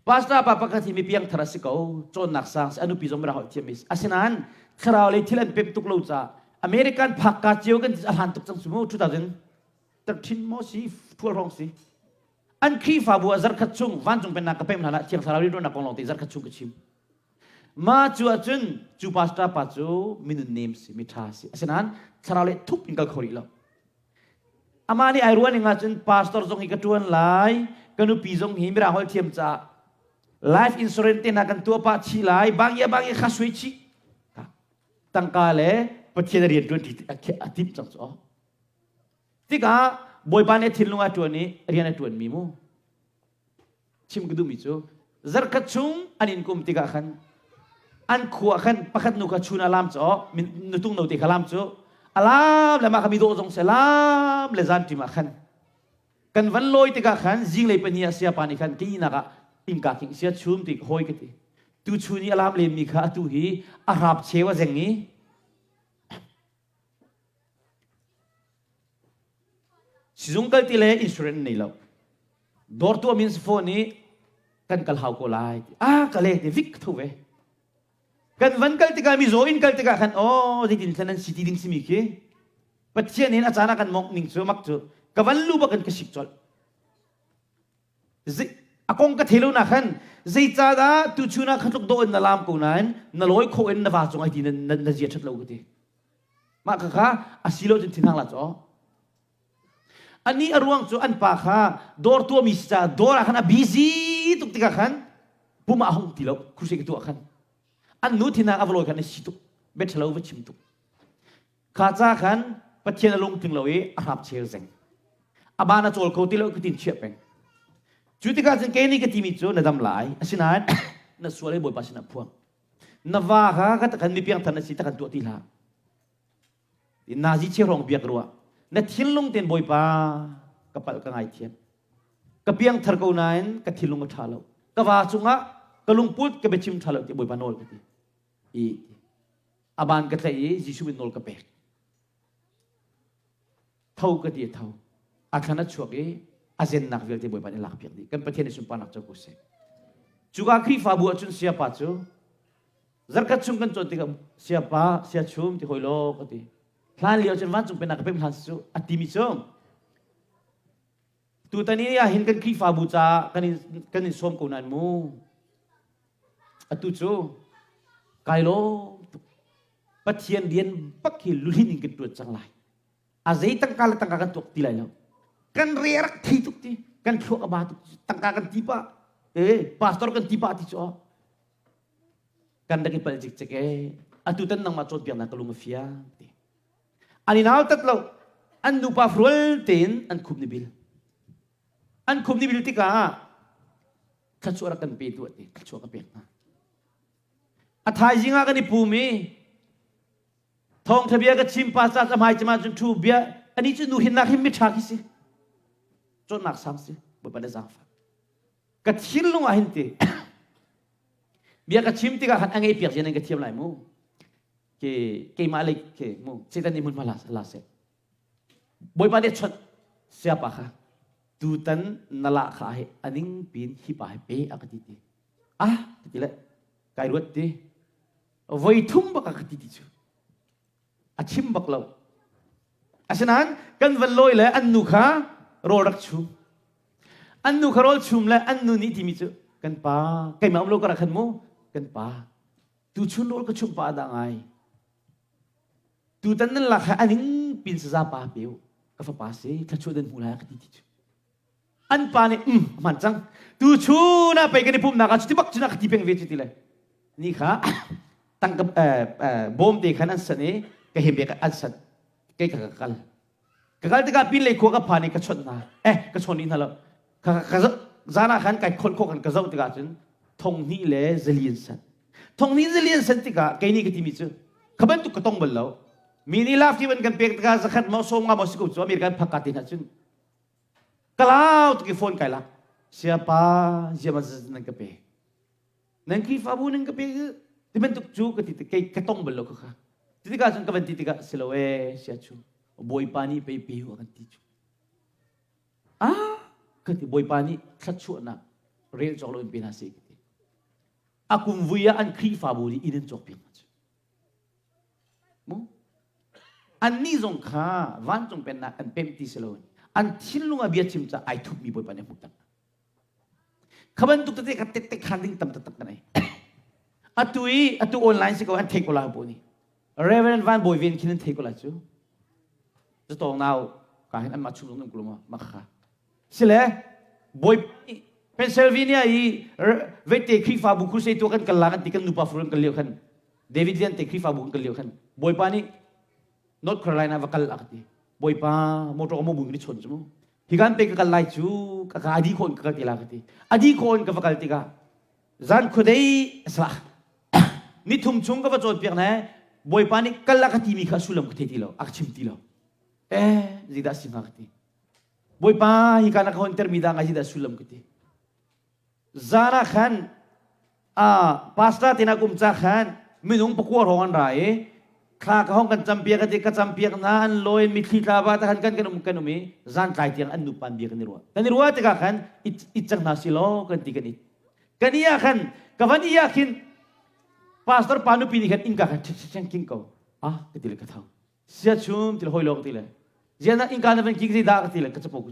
Pastor pa pakhat hi mi piangthar a si ko cawnnak sang si a nupi zong mirang holh thiam is asinain thlarau lei thil an pem tuk lo ca American phak ka cio kan a hlan tuk cang su mu 2000. 13 maw si thual hrawng si. An Khrihfabu ah zarkhat chung vancung pennak ka pem hlan ah Thiang Thlarau rianṭuannak kong lawng te zarkhat chung ka chim. Ma cu ahcun cu pastor pa cu minun nem si, mi ṭha si. Asinain thlarau le thup in kal kho rih lo. Amah nih ai ruah ning ahcun pastor zong hi ka ṭuan lai, ka nupi zong hi mirang holh thiam caah life insurance te hna kan tuah pah chih lai, bangya bangya kha suai chih. Tangka le Pathian a rian ṭuan a timh cang cu. Tikah Bawipa nih a thinlung a ṭuan i rian a ṭuanmi mu. Chim ka duhmi cu zarkhat chung an in kum tikah khan an khua khan pakhat nu kha chun a lam cu nutung note kha lam cu a lam le mah kha mi dawh zong se lam le zan ṭim ah khan kan van lawi tikah khan zinglei pahnih ah siapa nih khan keinak ah innka king sia chum ti hawi ka ti tu chun i a lam len mi kha atu hi a hrap cheu a zeng i Sizung kal ti le insurance nei lo. Dawr tuah min phone i kan kal hau ko lai. Ah ka le ti vik tho ve. Kan van kal tikah mizaw in kal tikah khan oh zeitin thlan an si ti ding simi khi Pathian in a caan ah kan mongh ning cu mak cu ka van lu bak in ka sik colh. A kong ka thei lo na khan zeicahdah tuchun ah khatluk dawh in na lam ko nain na lawi khawh in na va cung ai ti na na zia ṭhat lo ka ti. Mah kha kha a si lo cun thinhang la caw. Ani a ruang cu an pa kha dawr tuahmi si caah dawr ah khan a busy tuk tikah khan pum ah a hung ti lo crusade ka tuah khan an nu thinhang a va lawi khan a si tuk bia ṭhalo va chim tuk kha ca khan Pathian a lungtling lo i a hrap chel zeng a ban a cawl kho ti lo ka tin chiah peng cu tikah cun kei nih ka timi cu na dam lai asinain na sual i Bawipa sinah phuang na va kha ka takhan mi piangthar na si takhan tuah ti hlah nazi chiahrong biak ruah na thinlung ten Bawipa ka palh ka ngaithiam ka piangthar ko nain ka thinlung a ṭha lo ka va cungah ka lungput ka biachim ṭha lo ti Bawipa nawl ka ti i aban ka tlaih i Jesuh min nawl ka pek Tho ka ti a tho. A thlan a chuak i a zennak vialte Bawipa nih lakpiak dih. Kan Pathian nih sunparnak co ko seh. Cuka Khrihfabu ahcun siapa cu zarkhat chung kan cawn tikah siapa sia chum ti hoi law ka ti. Hlan lio cun vancung pennak ka pem hlan cu a timi cu tutan i ah hin kan Khrihfabu caah kan in kan in sawm ko nain mu. Atu cu kai lawm tuk. Pathian rian bak hi luhlin in kan ṭuan cang lai. A zei tangka le tangka kan tuak ti lai lo. Kan re a rak thi tuk ti. Kan thluak a ba tuk. Tangka kan ti pah. Eh, pastor kan ti pah ti cu. Kan rak i pal cikcek eh. Atu tan nangmah cawnpiaknak ka lung a fiang ti. An i nau tat lo. An nupa rual tein an khup ni bil. An khup ni bil tikah thluachuah rak kan pe tuah ti. Thluachuah ka pek hna. A thaizing ah kan i pum i thawngṭha bia ka chim pa ca hmai cima cun thu bia ani cu nu hinnak hin miṭha khi si cawnnak sang si Bawipa le zaangfah ka thinlung ah hin ti bia ka chim tikah khan a ngei piak zian in ka thiam lai mu ke keimah lei ke mu Satan nih hmunhma la la seh Bawipa nih chawnh siapa kha tutan na lah kha hi aning pin hi pa hi pe a ka ti ti ah ka ti le kai ruat ti voi thum bak a ka ti ti cu a chim bak lo asinain kan van lawi le an nu kha rawl rak chum an nu kha rawl chum le an nu nih timi cu kan pa keimah um lo ka rak khan mu kan pa tuchun rawl ka chum pa dah ngai tutan nan lak ha aning pin saza pa pe ka fapa si thlachuah dan hmu lai ka ti ti cu An pa nih um hman cang. Tu chun ah pei kan i pumhnak ah cuti bak cun a ka ti peng ve cu ti le. Ni kha tangka bawm te khan an san i ka him bek an san. Kei ka ka kal. Ka kal tikah pin lei khua ka phan i ka chawnh hna. Eh ka chawn hna lo. Ka ka zan ah khan kai khon khawh khan ka zoh tikah cun thong hnih le zali an san. Thong hnih zali an san tikah kei nih ka timi cu kha bantuk ka tong bal lo. Mi nih laf ti ban kan pek tikah zakhat maw sawm nga maw si ko cu American phak ka ti hna cun Ka lau tuk i phone kai lak. Siapa ziama nan ka pe. Nan Khrihfabu nan ka pe ti bantuk cu ka ti kei ka tong bal lo ka kha. Ti tikah cun ka van ti tikah si lo ee sia cu Bawipa nih pei pe a kan ti cu. Ah ka ti Bawipa nih thluachuahnak rel cawk lo in pe hna seh ka ti. A kum vui ah an Khrihfabu nih inn an cawk piak hna cu. Mu? Annih zong kha vancung pennak an pemh ti si loin. An thinlung ah bia chim ca ai thupmi Bawipa nih a hmuh tak. Kha bantuk tete kha tette khan ding tam taktak kan ei. Atu i atu online si ko an thei ko lai po ni. Reverend Van Bawi Ven khin an thei ko lai cu. Zatawng nau ka hin anmah chung zong kulung ma kha. Sile Bawi Pennsylvania i vete Khrihfabu crusade tu kan kal la kan ti kan nupa fur kan kal lio khan David Lian te Khrihfabu kan kal lio khan Bawipa nih North Carolina va kal a ka ti. Bawipa motor ka mo bu ni chon chu mu. Hi kan pe ka kal lai cu ka ka adi khon ka kal ti la ka ti. Adi khon ka va kal tikah zan khuadei sala ni thum chung ka va cawnpiak ne Bawipa nih kal a ka timi kha sullam ka thei ti lo a ka chim ti lo. Eh zeidah si hnga ka ti. Bawipa hi ka na ka hon termi dah ngai zeidah sullam ka ti. Zan ah khan pastor te na kum ca khan minung pakua hrawng an ra i thla ka hong kan campiak ati ka campiak hna an lawi mithli tla ba ta khan kan kan um kan um i zan tlai tiang an nupan bia kan i ruah kan i ruah tikah khan it cang hna si law kan ti kan it kan i ah khan ka van i ah khin pastor pa nupi nih khan innka khan ṭhing king ko ah ka ti le ka tho sia chum ti le hoi lo ka ti le zian innka na van king zei dah ka ti le ka capo ku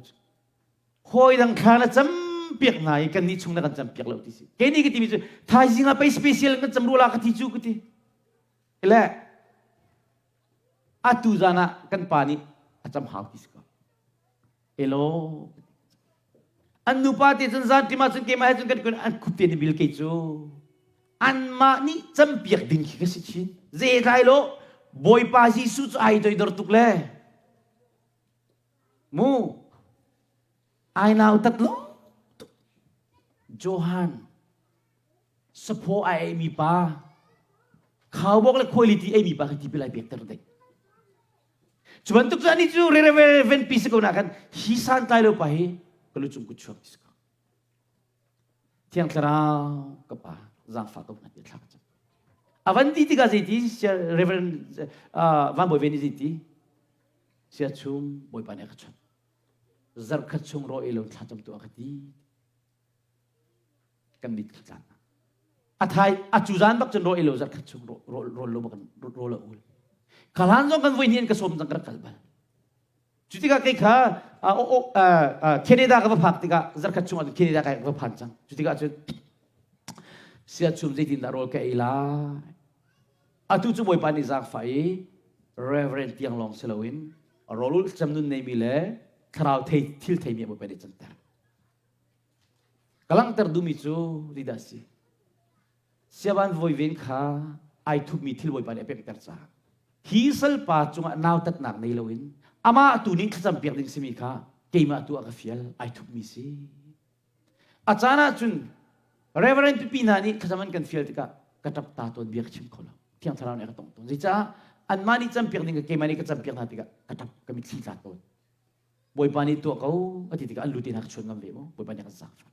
hawi dang thla na cam piak hna i kan nih chung na kan cam piak lo ti si kei nih ka timi cu thaizing ah pei special kan cam rula ka ti cu ka ti le atu zan ah kan pa nih a cam hau ti si ko elo an nupa te cun zan tima cun keimah he cun kan kun an khup te ni bil kei cu anmah nih campiak ding khi ka si chin zetlai lo bawipa Jesuh cu ai toidor tuk le Mu ai nau tat lo tuk. Johan saphaw ai ei mi pa khaubawk le khuaili ei mi pa kha tipil ai pek ter dei. Cu bantuk cu ani cu reverend pi si ko na khan hi san tlai lo pa hi ka lu cung ku chuak ti si ko. Thiang Thlarau ka pa zaangfah ko hna ti thla ka cam. A van ti tikah zeiti Reverend Van Bawi Ven nih zeiti sia chung Bawipa nih a ka chawnh. Zarkhat chung raw ei lo thla cam tu a ka ti. Kan mit thla tlan. A thai a cu zan bak cun raw ei lo zarkhat chung rawl lo bak rawl a ul. Khalan zong kan voi hnih ka sawm cang ka rak kal bal. Cu tikah kei kha Canada ka va phak tikah zarkhat chungah cun Canada ka va phan cang. Cu tikah cun siachum zeitindah rawl ka ei lai? Atu cu Bawipa nih zaangfah i Reverend tiang lawng si loin rawlulh cem nun neimi le thlarau thei thil theimi ah Bawipa nih canter. Ka langhter duhmi cu zeidah a si? Siavan voiven kha ai thupmi thil Bawipa nih a pekter caah hi salpa cungah nautatnak nei loin amah tu nih thlacam piak ding simi kha keimah tu a ka fial ai thupmi si. A caan ah cun Reverend pipi hna nih thlacam an kan fial tikah ka ṭap ta tawn bia ka chim kho lo. Thiang Thlarau nih a ka tongh tawn. Zeicah anmah nih campiak ding ka keimah nih ka campiak hna tikah ka ṭap ka mitthli tla tawn. Bawipa nih tuah ko a ti tikah an lu te hna ka chuan ngam ve mu. Bawipa nih a kan zaangfah.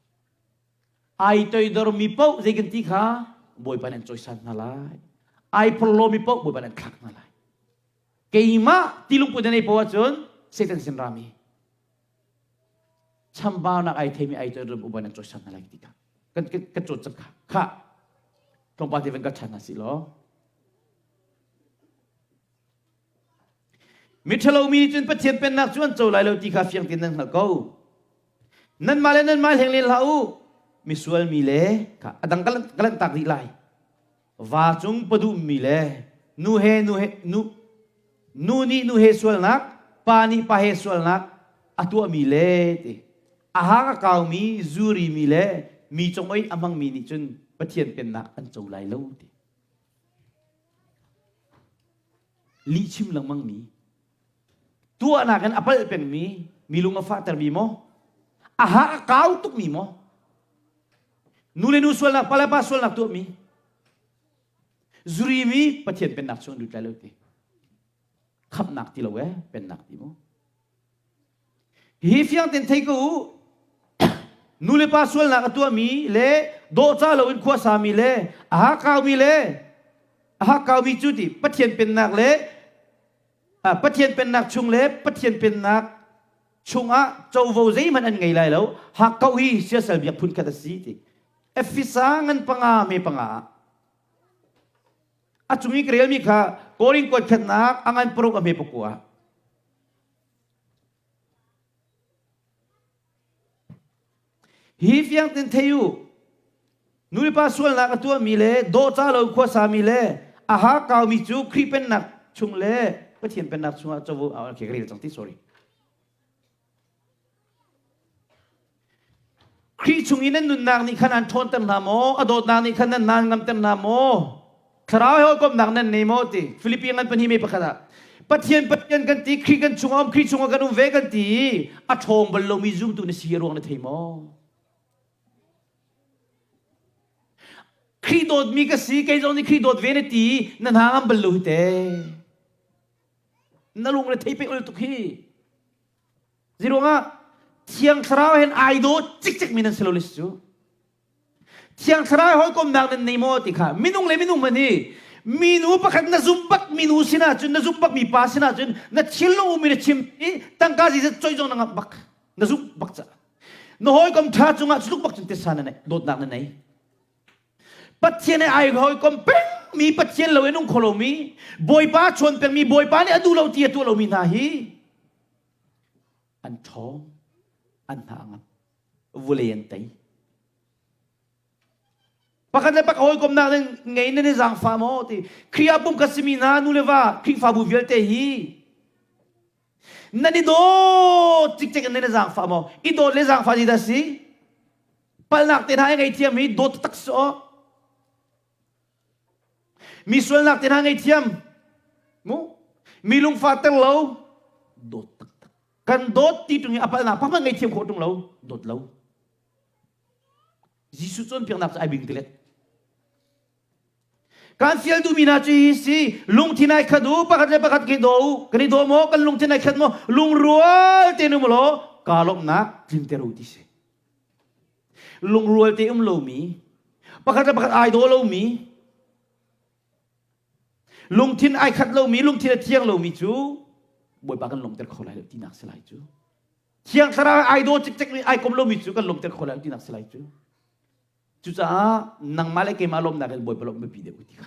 Ai toidormi paoh zei kan ti kha Bawipa nih an cawisan hna lai. Ai phorhlawmi paoh Bawipa nih an thlak hna lai. Keimah ti lungput na nei paoh ahcun Satan sin rami chambaunak ai theimi ai toidormi Bawipa nih an cawisan hna lai ti kha kan kan cawt cang kha kha tlawmpal te van ka ṭhan hna sih law Miṭhalo mi nih cun Pathian pennak cu an co lai lo ti kha fiang tein nan hngalh ko. Nanmah le nanmah hleng len hlah u. Misual mi le kha a dang ka lanhtak dih lai. Va cung paduh mi le nu he nu he nu nu nih nu he sualnak, pa nih pa he sualnak a tuahmi le ti a hang a kaumi zuri mi le mi cung oi a hmangmi nih cun Pathian pennak an co lai lo ti. Lihchim lengmangmi, tuahnak in a palh pengmi, mi lung a fahtermi maw? A ha a kau tukmi maw? Nu le nu sualnak, pa le pa sualnak tuahmi, zuri mi Pathian pennak chung an lut lai lo ti. Khamhnak ti lo eh, pennak ti mu. Hi fiang ten thei ko u. Nu le pa sualnak a tuahmi le dawhca loin khuasami le a hakaumi le a hakaumi cu ti Pathian pennak le Pathian pennak chung le Pathian pennak chungah covo zeihmanh an ngei lai lo. Hakkauh hi siasal biak phun khat a si ti. Efesa ngan panga me panga ah a cung i ka relmi kha Korin kuat khatnak a ngan paruk a hme pakua. Hi fiang ten thei u. Nulepa sualnak a tuahmi le dawhca lo khuasami le a ha kaumi cu Khrih pennak chung le Pathian pennak chungah covo okay, ka rel cang ti sorry. Khrih chung i nan nunnak nih khan an ṭhawnter hna maw? A dawtnak nih khan nan nan ngamter hna maw? Thlarau he hawikomhnak nan nei maw? Ti Filipi ngan pahnih me pakhat ah Pathian Pathian kan ti Khrih kan chungah um Khrih chungah kan um ve kan ti a ṭhawng bal lomi zumtu na si a ruang na thei maw? Khrih dawtmi ka si kei zong nih Khrih dawt ve na ti na hna ngam bal lo hi te. Na lung le thei pe ul tuk hi. Ziruangah Thiang Thlarau hen ai daw cikcek mi nan si lo le cu. Thiang Thlarau hawikomnak nan nei maw ti kha minung le minung man hi minu pakhat na zum bak minu sinah cun na zum bak mi pa sinah cun na thinlung um in na chim i tangka zizat choi zong na ngap bak na zum bak ca na hawikom tha cungah tluk bak cun tisa na nei dawtnak na nei Pathian he ai hawikom peng mi Pathian lo in um kho lomi Bawipa chawn pengmi Bawipa nih a duh lo ti a tuah lomi hna hi an ṭhawng an hna ngam vulei an tei pakhat le pakhat hawikomnak nan ngei nan i zaangfah maw ti Khrih ah pum ka simi hna nu le va Khrihfabu vialte hi nan i dawt cikcek in nan i zaangfah maw i dawt le zaangfah ti dah si palnak te hna i ngaihthiam hi dawt tak si aw mi sualnak te hna ngaihthiam mu mi lungfah ter lo dawt taktak kan dawt ti tung i a palnak pakhat ngaihthiam khawh tung lo dawt lo Jesuh cawnpiaknak cu ai bing tilet Kan fial duhmi hna cu hi si lungthin ai khat u pakhat le pakhat kan i daw u kan i daw maw kan lungthin ai khat maw lungrual tein um law kaa lawmhnak tlinter u ti si lungrual te um lomi pakhat le pakhat ai daw lomi lungthin ai khat lomi lungthin a thiang lomi cu Bawipa kan lawmhter kho lai lo tinak si lai cu Thiang Thlarau ai daw cikcek mi ai kom lomi cu kan lawmhter kho lai lo tinak si lai cu Cucaah nangmah le keimah lawmhnak in Bawipa lawmh biapi deuh ti kha.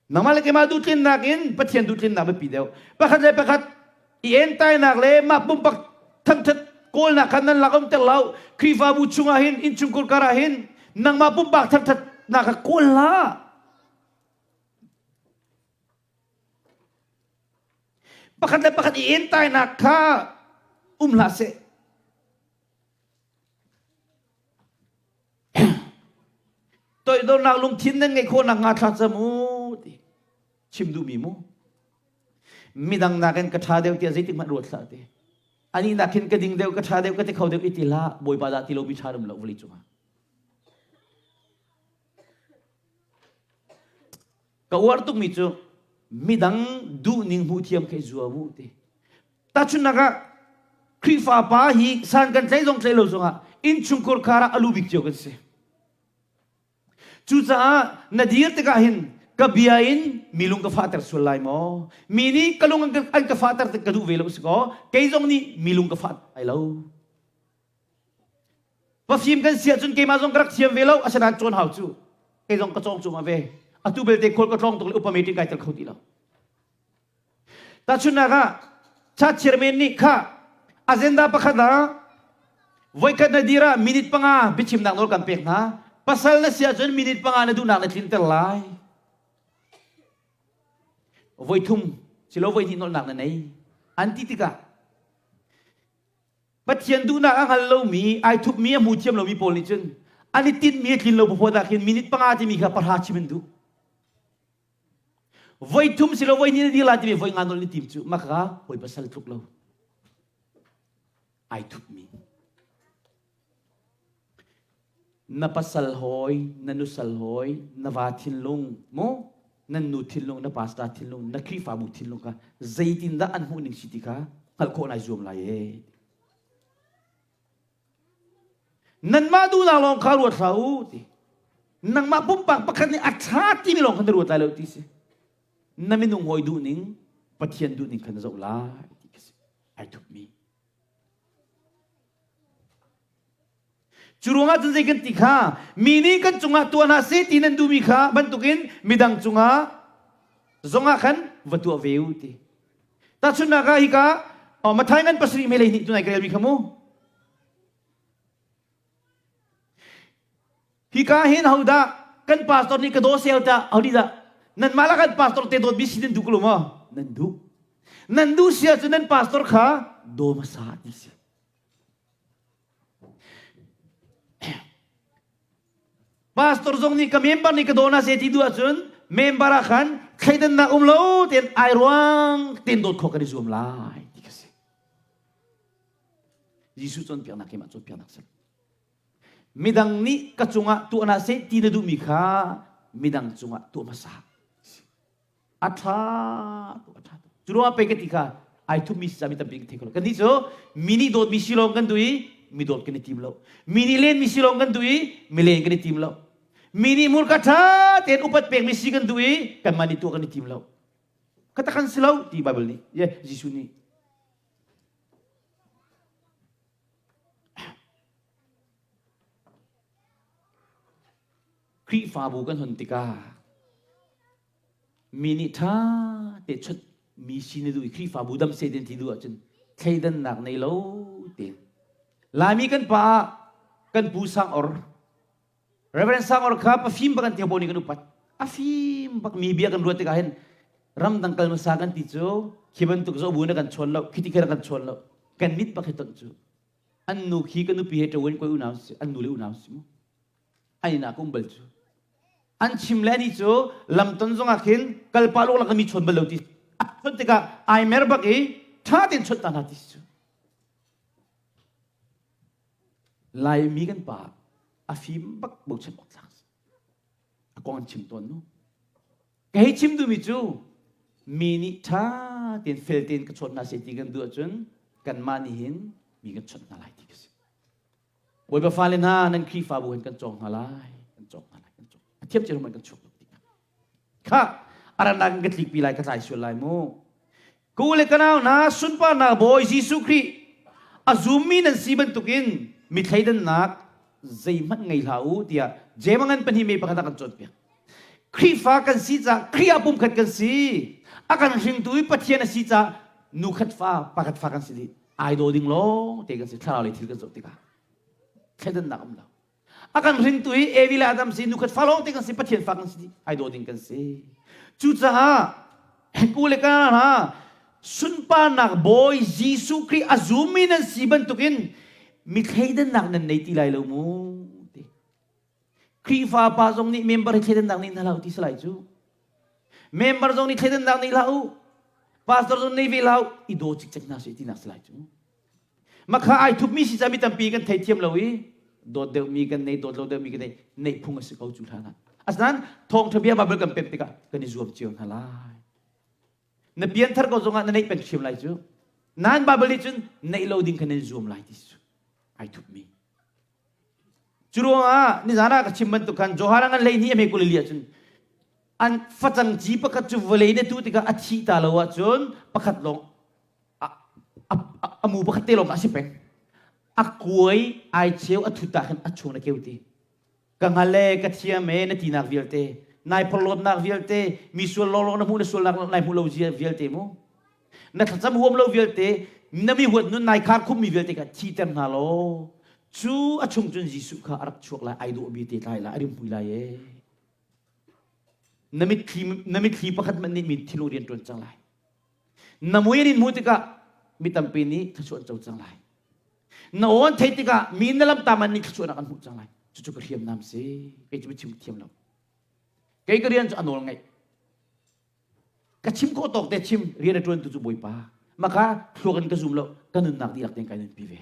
Nangmah le keimah duhtlinnak in Pathian duhtlinnak biapi deuh. Pakhat le pakhat i entainak le mah pumpak thangthat kawlnak kha nan lak um ter lo. Khrihfabu chungah hin innchungkhar kar ah hin nangmah pumpak thangthatnak kha kawl hlah. Pakhat le pakhat i entainak kha um hlah seh. Toidornak lungthin nan ngeih khawh nakhnga thlacam u ti chim duhmi mu. Midang nakin ka ṭha deuh tiah zeitik hmanh ruat hlah ti. Anih nakin ka ding deuh, ka ṭha deuh, ka ti kho deuh i ti hlah. Bawipa dah ti lomi ṭha um lo vawlei cungah. Ka uar tukmi cu midang duhning hmuh thiam kha i zuam u ti. Tahchunhnak ah Khrihfa pa hi san kan tlai zong tlai lo zongah innchungkhar khar ah a lu bik cio kan si. Cucaah na dir tikah hin ka bia in mi lung ka fahter sual lai maw? Mi nih ka lung an ka fahter tik ka duh ve lo si kaw kei zong nih mi lung ka fah lai lo. Pafim kan si ahcun keimah zong ka rak thiam ve lo asinain cawn hau cu kei zong ka cawng cuahmah ve. Atu belte khual ka tlawng tuk le upa meeting kai tel kho ti lo. Tahchunhnak ah, church chairman nih kha agenda pakhat ah voikhat na dir ah minute panga biachimnak nawl kan pek hna. Pasal na si ahcun minute panga na duhnak na tlinter lai. Voithum silo voihnih nawlnak na nei. An ti tikah Pathian duhnak a hngal lomi, ai thupmi, a hmu thiam lomi pawl nih cun an i tinhmi a tlin lo papaw dah khin minute panga timi kha pahra chim an duh. Voi thum si lo voi hnih na dir lai timi voi nga nolh na tim cu mah kha hawi pasal tluk lo. Ai thupmi. Na pasal hawi, na nusal hawi, na va thinlung, mu nan nu thinlung, na pastor thinlung, na Khrihfabu thinlung kha zeitindah an hmuh ning si ti kha hngalh khawh nai zuam lai ee. Nanmah duhnak lawng kha ruat hlah u ti. Nangmah pumpak pakhat nih a ṭha timi lawng kha na ruat lai lo ti si. Na minung hawi duhning, Pathian duhning kha na zoh lai ti khi si. Ai thupmi. Cu ruangah cun zei kan ti kha mi nih kan cungah tuah hna seh ti nan duhmi kha bantukin midang cungah zongah khan va tuah ve u ti. Tahchunhnak ah hika Matthai ngan pasarih hme lei hnih tunai ka relmi kha mu. Hika hin hodah kan pastor nih ka daw sel ta hodi dah nan mah kan pastor te dawt mi si nan duh ko lo maw? Nan duh. Nan duh si ahcun nan pastor kha daw hmasa ti si. Pastor zong nih ka member nih ka daw na se ti duh ahcun member ah khan thleidannak um lo tein ai ruang tein dawt khawh kan i zuam lai ti ka si. Jesuh cawnpiaknak keimah cawnpiaknak si. Midang nih ka cungah tuah na seh ti na duhmi kha midang cungah tuah hmasa. A ṭha tuk, a ṭha tuk. Cu ruangah pei ka ti kha ai thupmi si mi tampi kan thei kho lo. Kannih cu mi nih dawtmi si lawng kan duh i mi dawt kan i tim lo. Mi nih lenmi si lawng kan duh i mi len kan i tim lo. Mi nih hmurka ṭha tein upat pekmi si kan duh i kanmah nih tuah kan i tim lo. Ka tak kan si lo ti Bible nih, ye Jesuh nih. Khrihfabu kan hon tikah Mi nih ṭha te chut mi si na duh i Khrihfabu dam seh ti duh ahcun thleidannak nei lo tein. Laimi kan pa ah kan pu Sang Or Reverend Sang Or kha pafim bak an ti nih kan upat. A fim bak mi bia kan ruat tikah hin ramdang kal hmasa kan ti cu khi bantuk zo bu na kan chawn lo khi ti kha kan chawn lo kan mit bak hi ton cu an nu khi ka nupi he ṭawen koi unau si an nu le unau si mu an inn ah ka um bal cu an chim le ani cu lamton zongah khin kalpa lawk lak mi chawn bal lo ti chon tikah ai mer bak i tha tein chawnh ta hna ti cu Laimi kan pa a fim bak bochan awk tlak a kong an chim tawn nu ka hei chim duhmi cu mi nih ṭha tein fel tein ka chawt hna seh ti kan duh ahcun kanmah nih hin mi kan chawnh hna lai ti ka si Bawipa fale hna nan Khrihfabu hin kan cawng hna lai kan cawng hna lai kan cawng a thiam cio man kan chuak ti kha aranak in ka tlikpi lai ka tlai sual lai mu ku le kanau hna sunparnak bawi Jesuh Khrih a zummi nan si bantukin mi thleidannak zeihmanh ngei hlah u tiah Jemangan pahnih me pakhat ah kan cawnpiak Khrihfa kan si caah Khrih ah pumkhat kan si a kan hringtu i Pathian a si caah nu khat fa pakhat fa kan si dih ai daw ding lawng te kan si thlarau lei thil kan zoh tikah thleidannak um lo a kan hringtu hi Evi le Adam si nukhat fa lawng te kan si Pathian fa kan si ai daw ding kan si cucaah ku le ka hna sunparnak bawi Jesuh Khrih a zummi nan si bantukin mi thleidannak nan nei ti lai lo mu ti Khrihfa pa zong nih member hi thleidannak nih hna hlah u ti salai cu. Member zong nih thleidannak nih hlah u. Pastor zong nei ve hlah u. I daw cikcek hna seh tinak salai cu. Makha ai thupmi si ca mi tampi kan theithiam lo i dawt deuhmi kan nei dawt lo deuhmi kan nei neih phung a si ko cu hlan ah. Asinain thawngṭha bia Bible kan pemh tikah kan i zuam cio hna lai. Na pianthar ko zongah na neih peng hrim lai cu. Nan Bible nih cun neih lo ding kha nan zuam lai ti cu. Ai thupmi. Cu ruangah nizan ah ka chim bantuk khan Johan ngan 12 a hme 22 ahcun an facang ci pakhat cu vawlei na tuh tikah a thih ta lo ahcun pakhat lawng a mu pakhat te lawng a si peng. A kuai ai cheu a thut ah khan a chung na keu ti. Ka hngal e ka thiam e na tinak vialte nai phorhlawtnak vialte mi sual lawnglawng na hmuh na sualnak nai hmuh lo vialte mu na thlacam huam lo vialte na mi huat nun nai khar khummi vialte kha thiter hna law cu a chung cun Jesuh kha a rak chuak lai ai dawh mi te tlai lai a rim hui lai e na mitthli na mitthli pakhat hmanh nih mi thinlung rian ṭuan cang lai na mui an in hmuh tikah mi tampi nih thluachuah an co cang lai na aw an theih tikah mi na lam tam an nih thluachuahnak an hmuh cang lai cucu ka hriamnam si kei cu chim thiam lo kei ka rian cu a nawl ngaih Ka chim khawh tawk te chim rian a ṭuantu cu Bawipa. Maka thluak in ka zum lo ka nunnak dihlak tein kai nunpi ve.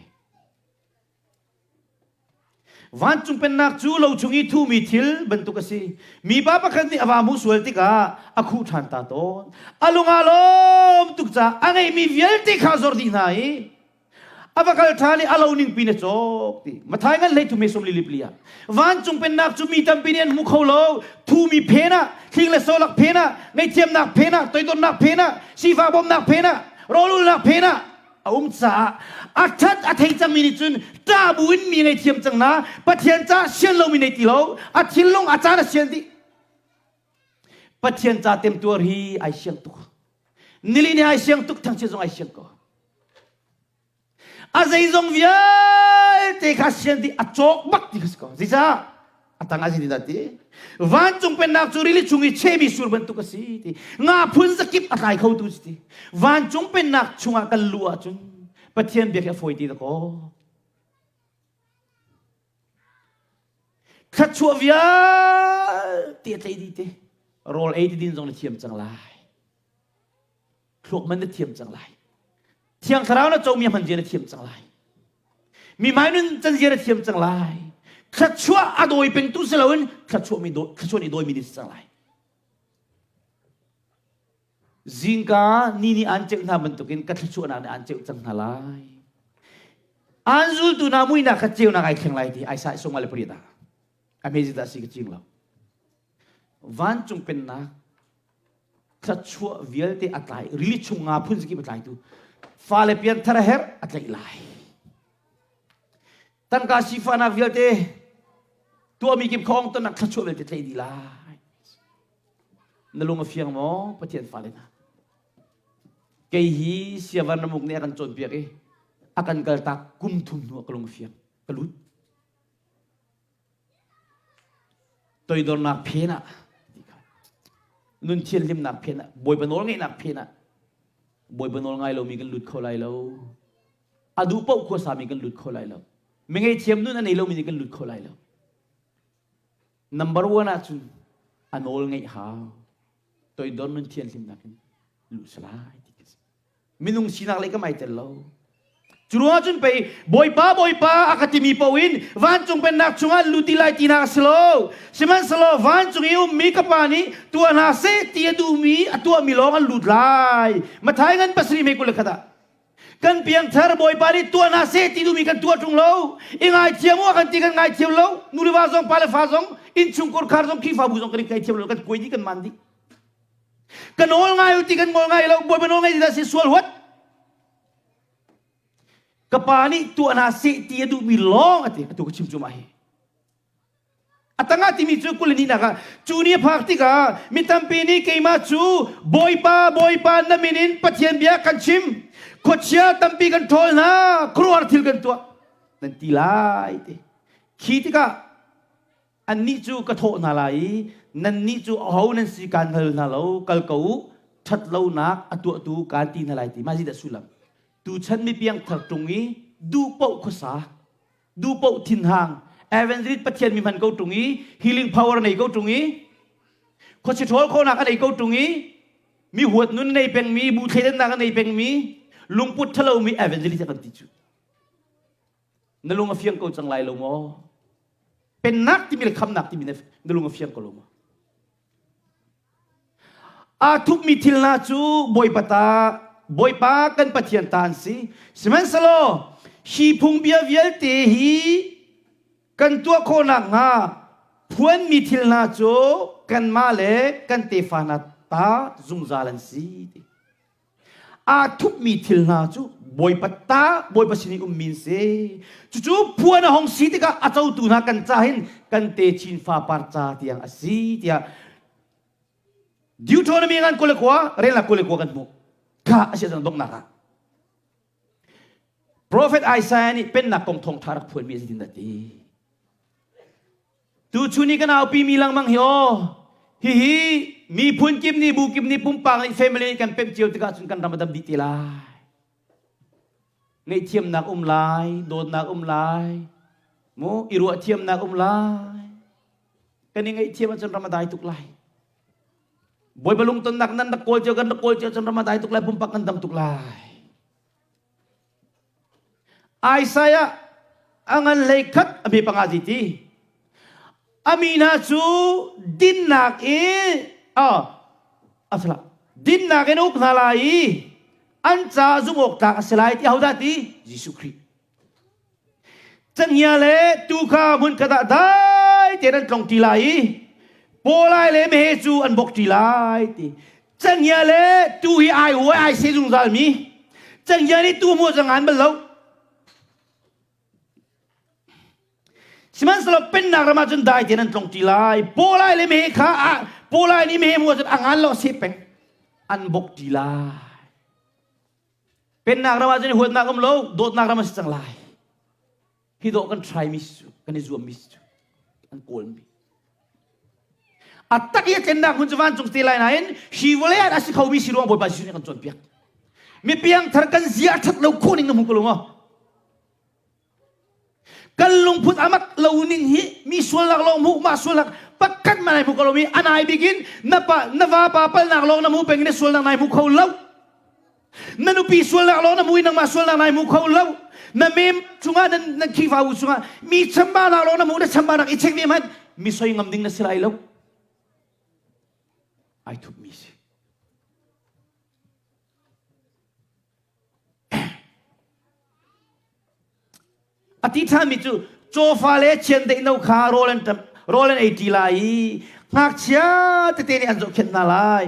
Vancung pennak cu lo chung i thumi thil bantuk a si. Mipa pakhat nih a va hmuh sual tikah a khuh ṭhan ta tawn. A lung aa lawm tuk caah a ngeihmi vialte kha a zor dih hna i a va kal ṭhan i a lo ning pin a cawk ti Mathai ngan hlei thum he sawm li li ah vancung pennak cu mi tampi nih an hmu kho lo thumi phen ah thling le solak phen ah ngaihthiamnak phen ah toidornak phen ah sifah bawmhnak phen ah rawlulnak phen ah a um caah a ṭhat a thei cangmi nih cun ṭah bu in mi ngaihthiam cang na Pathian ca sian lomi nei ti lo a thinlung a caan a sian dih Pathian ca temtuar hi ai siang tuk nili ni ai siang tuk thangchiat zong ai siang ko A zeizong vialte kha sian dih a cawk bak ti kha si ko. Zeicah? A tang ah zeitindah ti? Vancung pennak cu rili chung i chehmi sur bantuk a si ti. Nga phun zakip a tlai khotu si ti. Vancung pennak chungah kan luh ahcun Pathian biak hi a fawi ti dakaw. Thluachuah vialte a tlei dih te. Rawl ei ti din zong na thiam cang lai. Thluak man na thiam cang lai. Thiang thlarau na comi a hman zia na thiam cang lai. Mi hmai nun can zia na thiam cang lai. Thluachuah a dawi pengtu si loin thluachuah mi thluachuah nih dawimi ni si cang lai. Zingka ni nih aan ceuh hna bantukin ka thluachuahnak nih aan ceuh cang hna lai. Aan zultu hna muinak kha ceunak ai thleng lai ti Isaiah sung le pariat ah. A hme dah si ka cing lo. Vancung pennak thluachuah vialte a tlai rili chung nga phun zakip a tlaitu fale pianthar a herh a tlaih lai. Tangka sifahnak vialte tuahmi kip khong tonnak thluachuah vialte tlaih dih lai. Na lung a fiang maw Pathian fale hna? Kei hi siavan ramuk nih a kan cawnpiak i a kan kaltak kum thum hnu ah ka lung a fiang. Ka lut. Toidornak phen ah nun thianhlimnak phen ah Bawipa nawl ngeihnak phen ah Bawipa nawl ngai lomi kan lut kho lai lo. A duh paoh khuasami kan lut kho lai lo. Mi ngeihthiam nun a nei lomi nih kan lut kho lai lo. Number one ahcun a nawl ngeih hau. Toidor nun thianhlimnak in luh salai ti ka si. Minung sinak lei ka mai tel lo. Cu ruangah cun pei Bawipa Bawipa a ka timi paoh in vancung pennak chungah lut ti lai tinak a si lo. Sihmanhsehlaw vancung i ummi ka Pa nih tuah hna seh ti a duhmi a tuahmi lawng an lut lai. Matthai ngan pasarih mei 21 ah Kan piangthar Bawipa nih tuah hna seh ti duhmi kan tuah ṭung lo. I ngaithiam u a kan ti kan ngaithiam lo. Nu le va zong pa le fa zong innchungkhar khar zong Khrihfabu zong kan i ngaithiam lo kan kuai dih kan man dih. Ka nawl ngai u ti kan ngol ngai lo. Bawipa nawl ngai ti dah si sual huat. Ka pa nih tuah hna seh ti a duhmi lawng a ti. Atu ka chim cu mah hi. A tangah timi cu kul ni nak ah cu ni a phak tikah mi tampi nih keimah cu Bawipa Bawipa na min in Pathian bia kan chim khuachia tampi kan ṭhawl hna khuaruahhar thil kan tuah nan ti lai ti khi tikah annih cu ka thawh hna lai i nannih cu aho nan si kaan hngal hna lo kal ko u ṭhatlonak a tuahtu kaan ti hna lai ti mah dah sullam tuchan mi piangthar ṭung i duh paoh khuasa duh paoh thinhang evangelist pathian mi hman ko ṭung i healing power nei ko ṭung i khuachi ṭhawl khawhnak a nei ko ṭung i mi huat nun nei pengmi bu thleidannak a nei pengmi lungput ṭhalomi evangelist a kan ti cu na lung a fiang ko cang lai lo maw pennak timi le khamnak timi na lung a fiang ko lo maw Aa thupmi thil hna cu Bawipa ta, Bawipa kan Pathian ta an si. Sihmanhsehlaw hi phungbia vialte hi kan tuah khawh nakhnga phuanmi thil hna cu kanmah le kan tefa hna ta zungzal an si. Aa thupmi thil hna cu Bawipa ta, Bawipa sin i ummi an si. Cucu phuan a hong si tikah a cotu hna kan ca hin kan techin fapar ca tiang a si tiah Deuteronomy ngan 29 relnak 29 kan hmuh. Kha a si cang donghnak ah. Prophet Isaiah nih pennak kong thawngtha rak phuanmi a si tin ti. Tu chun i kan aupi mi lengmang hi aw hihi miphun kip nih bu kip nih pumpak nih family nih kan pemh cio tikah cun kan ram a dam dih te lai. Ngaihthiamnak um lai, dawtnak um lai, mu i ruahthiamnak um lai. Kan i ngaihthiam ahcun ram a dai tuk lai. Bawipa lungtonnak nan rak kawl cio kan rak kawl cio cun ram a dai tuk lai, pumpak kan dam tuk lai. Isaiah a ngan hlei khat a mi panga zi ti. A mi hna cu dinnak i a salah dinnak in uk hna lai i an ca zumh awk tlak a si lai ti ahodah ti Jesuh Khrih. Canghngia le tuu kha hmunkhat ah dai tein an tlong ṭi lai i pawlai le meheh cu an bok ṭi lai ti. Canghngia le tuu hi ai huai ai seh zungzal mi. Canghngia nih tuu hmuh cu ngan bal lo. Sihmanhsehlaw pennak ram ah cun dai tein an tlong ṭi lai. Pawlai le meheh kha pawlai nih meheh hmuh ahcun a ngan lo a seh peng. An bok ṭi lai. Pennak ram ah cun huatnak um lo, dawtnak ram a si cang lai. Hi dawh kan try mi si cu, kan i zuam mi si cu, an kawl mi. A tak i a tlennak hmun cu vancung te lai nain hi vawlei ah a si khomi si ruang Bawipa Jesuh nih a kan cawnpiak. Mi piangthar kan zia a ṭhat lo khawh ning na hmu ko lo maw? Kan lungput a mak lo ning hi mi sualnak lawng hmuh mah sualnak pakhat man ai hmu ko lomi a nai bik in na pa na vapa palnak lawng na hmu peng in na sualnak nai hmu kho lo. Na nupi sualnak lawng na hmu i nangmah sualnak nai hmu kho lo. Na mem chungah nan nan Khrihfabu chungah mi chambaunak lawng na hmu na chambaunak i check ve hmanh mi soi ngam ding na si lai lo. Ai thupmi si. A ti ṭhanmi cu cawfa le chiandeih no kha rawl an ṭam rawl an ei ṭi lai i ngakchia tete nih an zohkhenh hna lai.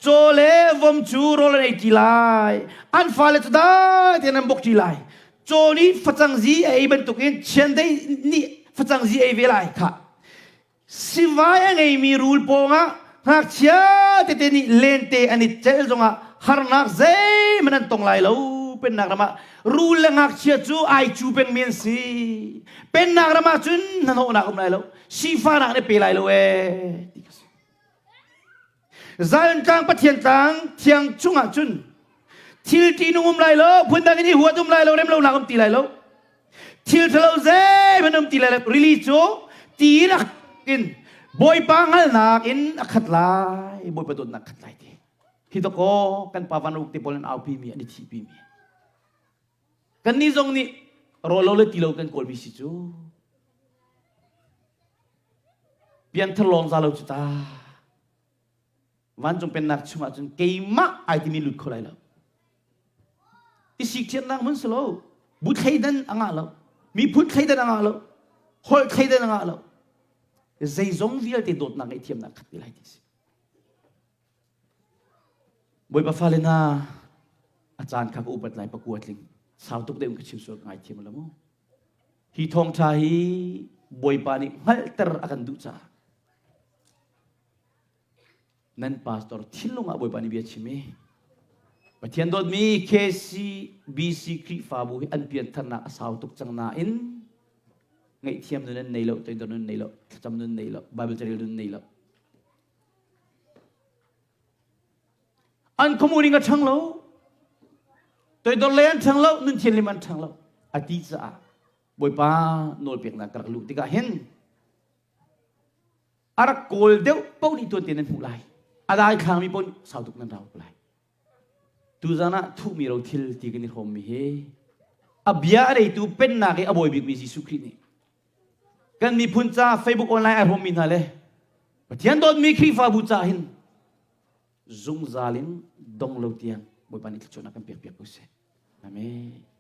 Caw le vom cu rawl an ei ṭi lai. An fale cu dai tein an bok ṭi lai. Caw nih facang zi a ei bantukin chiandeih nih facang zi a ei ve lai khah. Sivai a ngeimi rul pawngah ngakchia tete nih lente an i celh zongah harnak zeihmanh an tong lai lo. Pennak ram ah rul le ngakchia cu ai cu pengmi an si. Pennak ram ah cun hnahnawhnak um lai lo. Sifahnak nih pe lai lo ee ti ka si. Zion tlang Pathian tlang thiang chungah cun thil ṭihnung um lai lo, phundang in i huat um lai lo, remlonak um ti lai lo. Thil ṭhalo zeihmanh um ti lai lo. Rili cu ti in a in Bawipa hngalhnak in a khat lai, Bawipa dawtnak khat lai ti. Hi dakaw kan pa van uk te pawl an aupi mi an i thihpi mi. Kannih zong nih rawl lo le ti lo kan kawlmi si cu. Pianthar lawng za lo cu ta. Vancung pennak chungah cun keimah ai timi lut kho lai lo. I sikthiannak hmun si lo. Bu thleidan a ngah lo. Miphun thleidan a ngah lo. Holh thleidan a ngah lo. Zeizong vialte dawtnak ngaihthiamnak khat ti lai ti si. Bawipa fale hna, a caan kha ka upat lai pakua tling. Sau tuk deuh ka chim sual ka ngaithiam lo mu. Hi thawngṭha hi Bawipa nih hngalhter a kan duh caah nan pastor thinlung ah Bawipa nih bia chim i Pathian dawtmi KCBC Khrihfabu hi an piantharnak a sau tuk cang nain ngaihthiam nun an nei lo, toidor nun nei lo, thlacam nun nei lo, Bible carel nun nei lo. An khuamu ning a ṭhang lo, toidor lei an ṭhang lo, nun thianhlim an ṭhang lo. A ti caah Bawipa nawlpeknak ka rak luh tikah hin a rak kawl deuh paoh nih tuan tein nan hmuh lai a daithlangmi paoh nih sau tuk nan rau lai tuzan ah thuhmi rothil ti kan i hrawmmi hi a bia a reitu pennak i a bawi bikmi Jesuh Khrih nih kan miphun ca Facebook online ai hrawmmi hna le Pathian dawtmi Khrihfabu ca hin zungzal in dong lo tiang Bawipa nih thluachuahnak kan pek piak ko seh. Amen.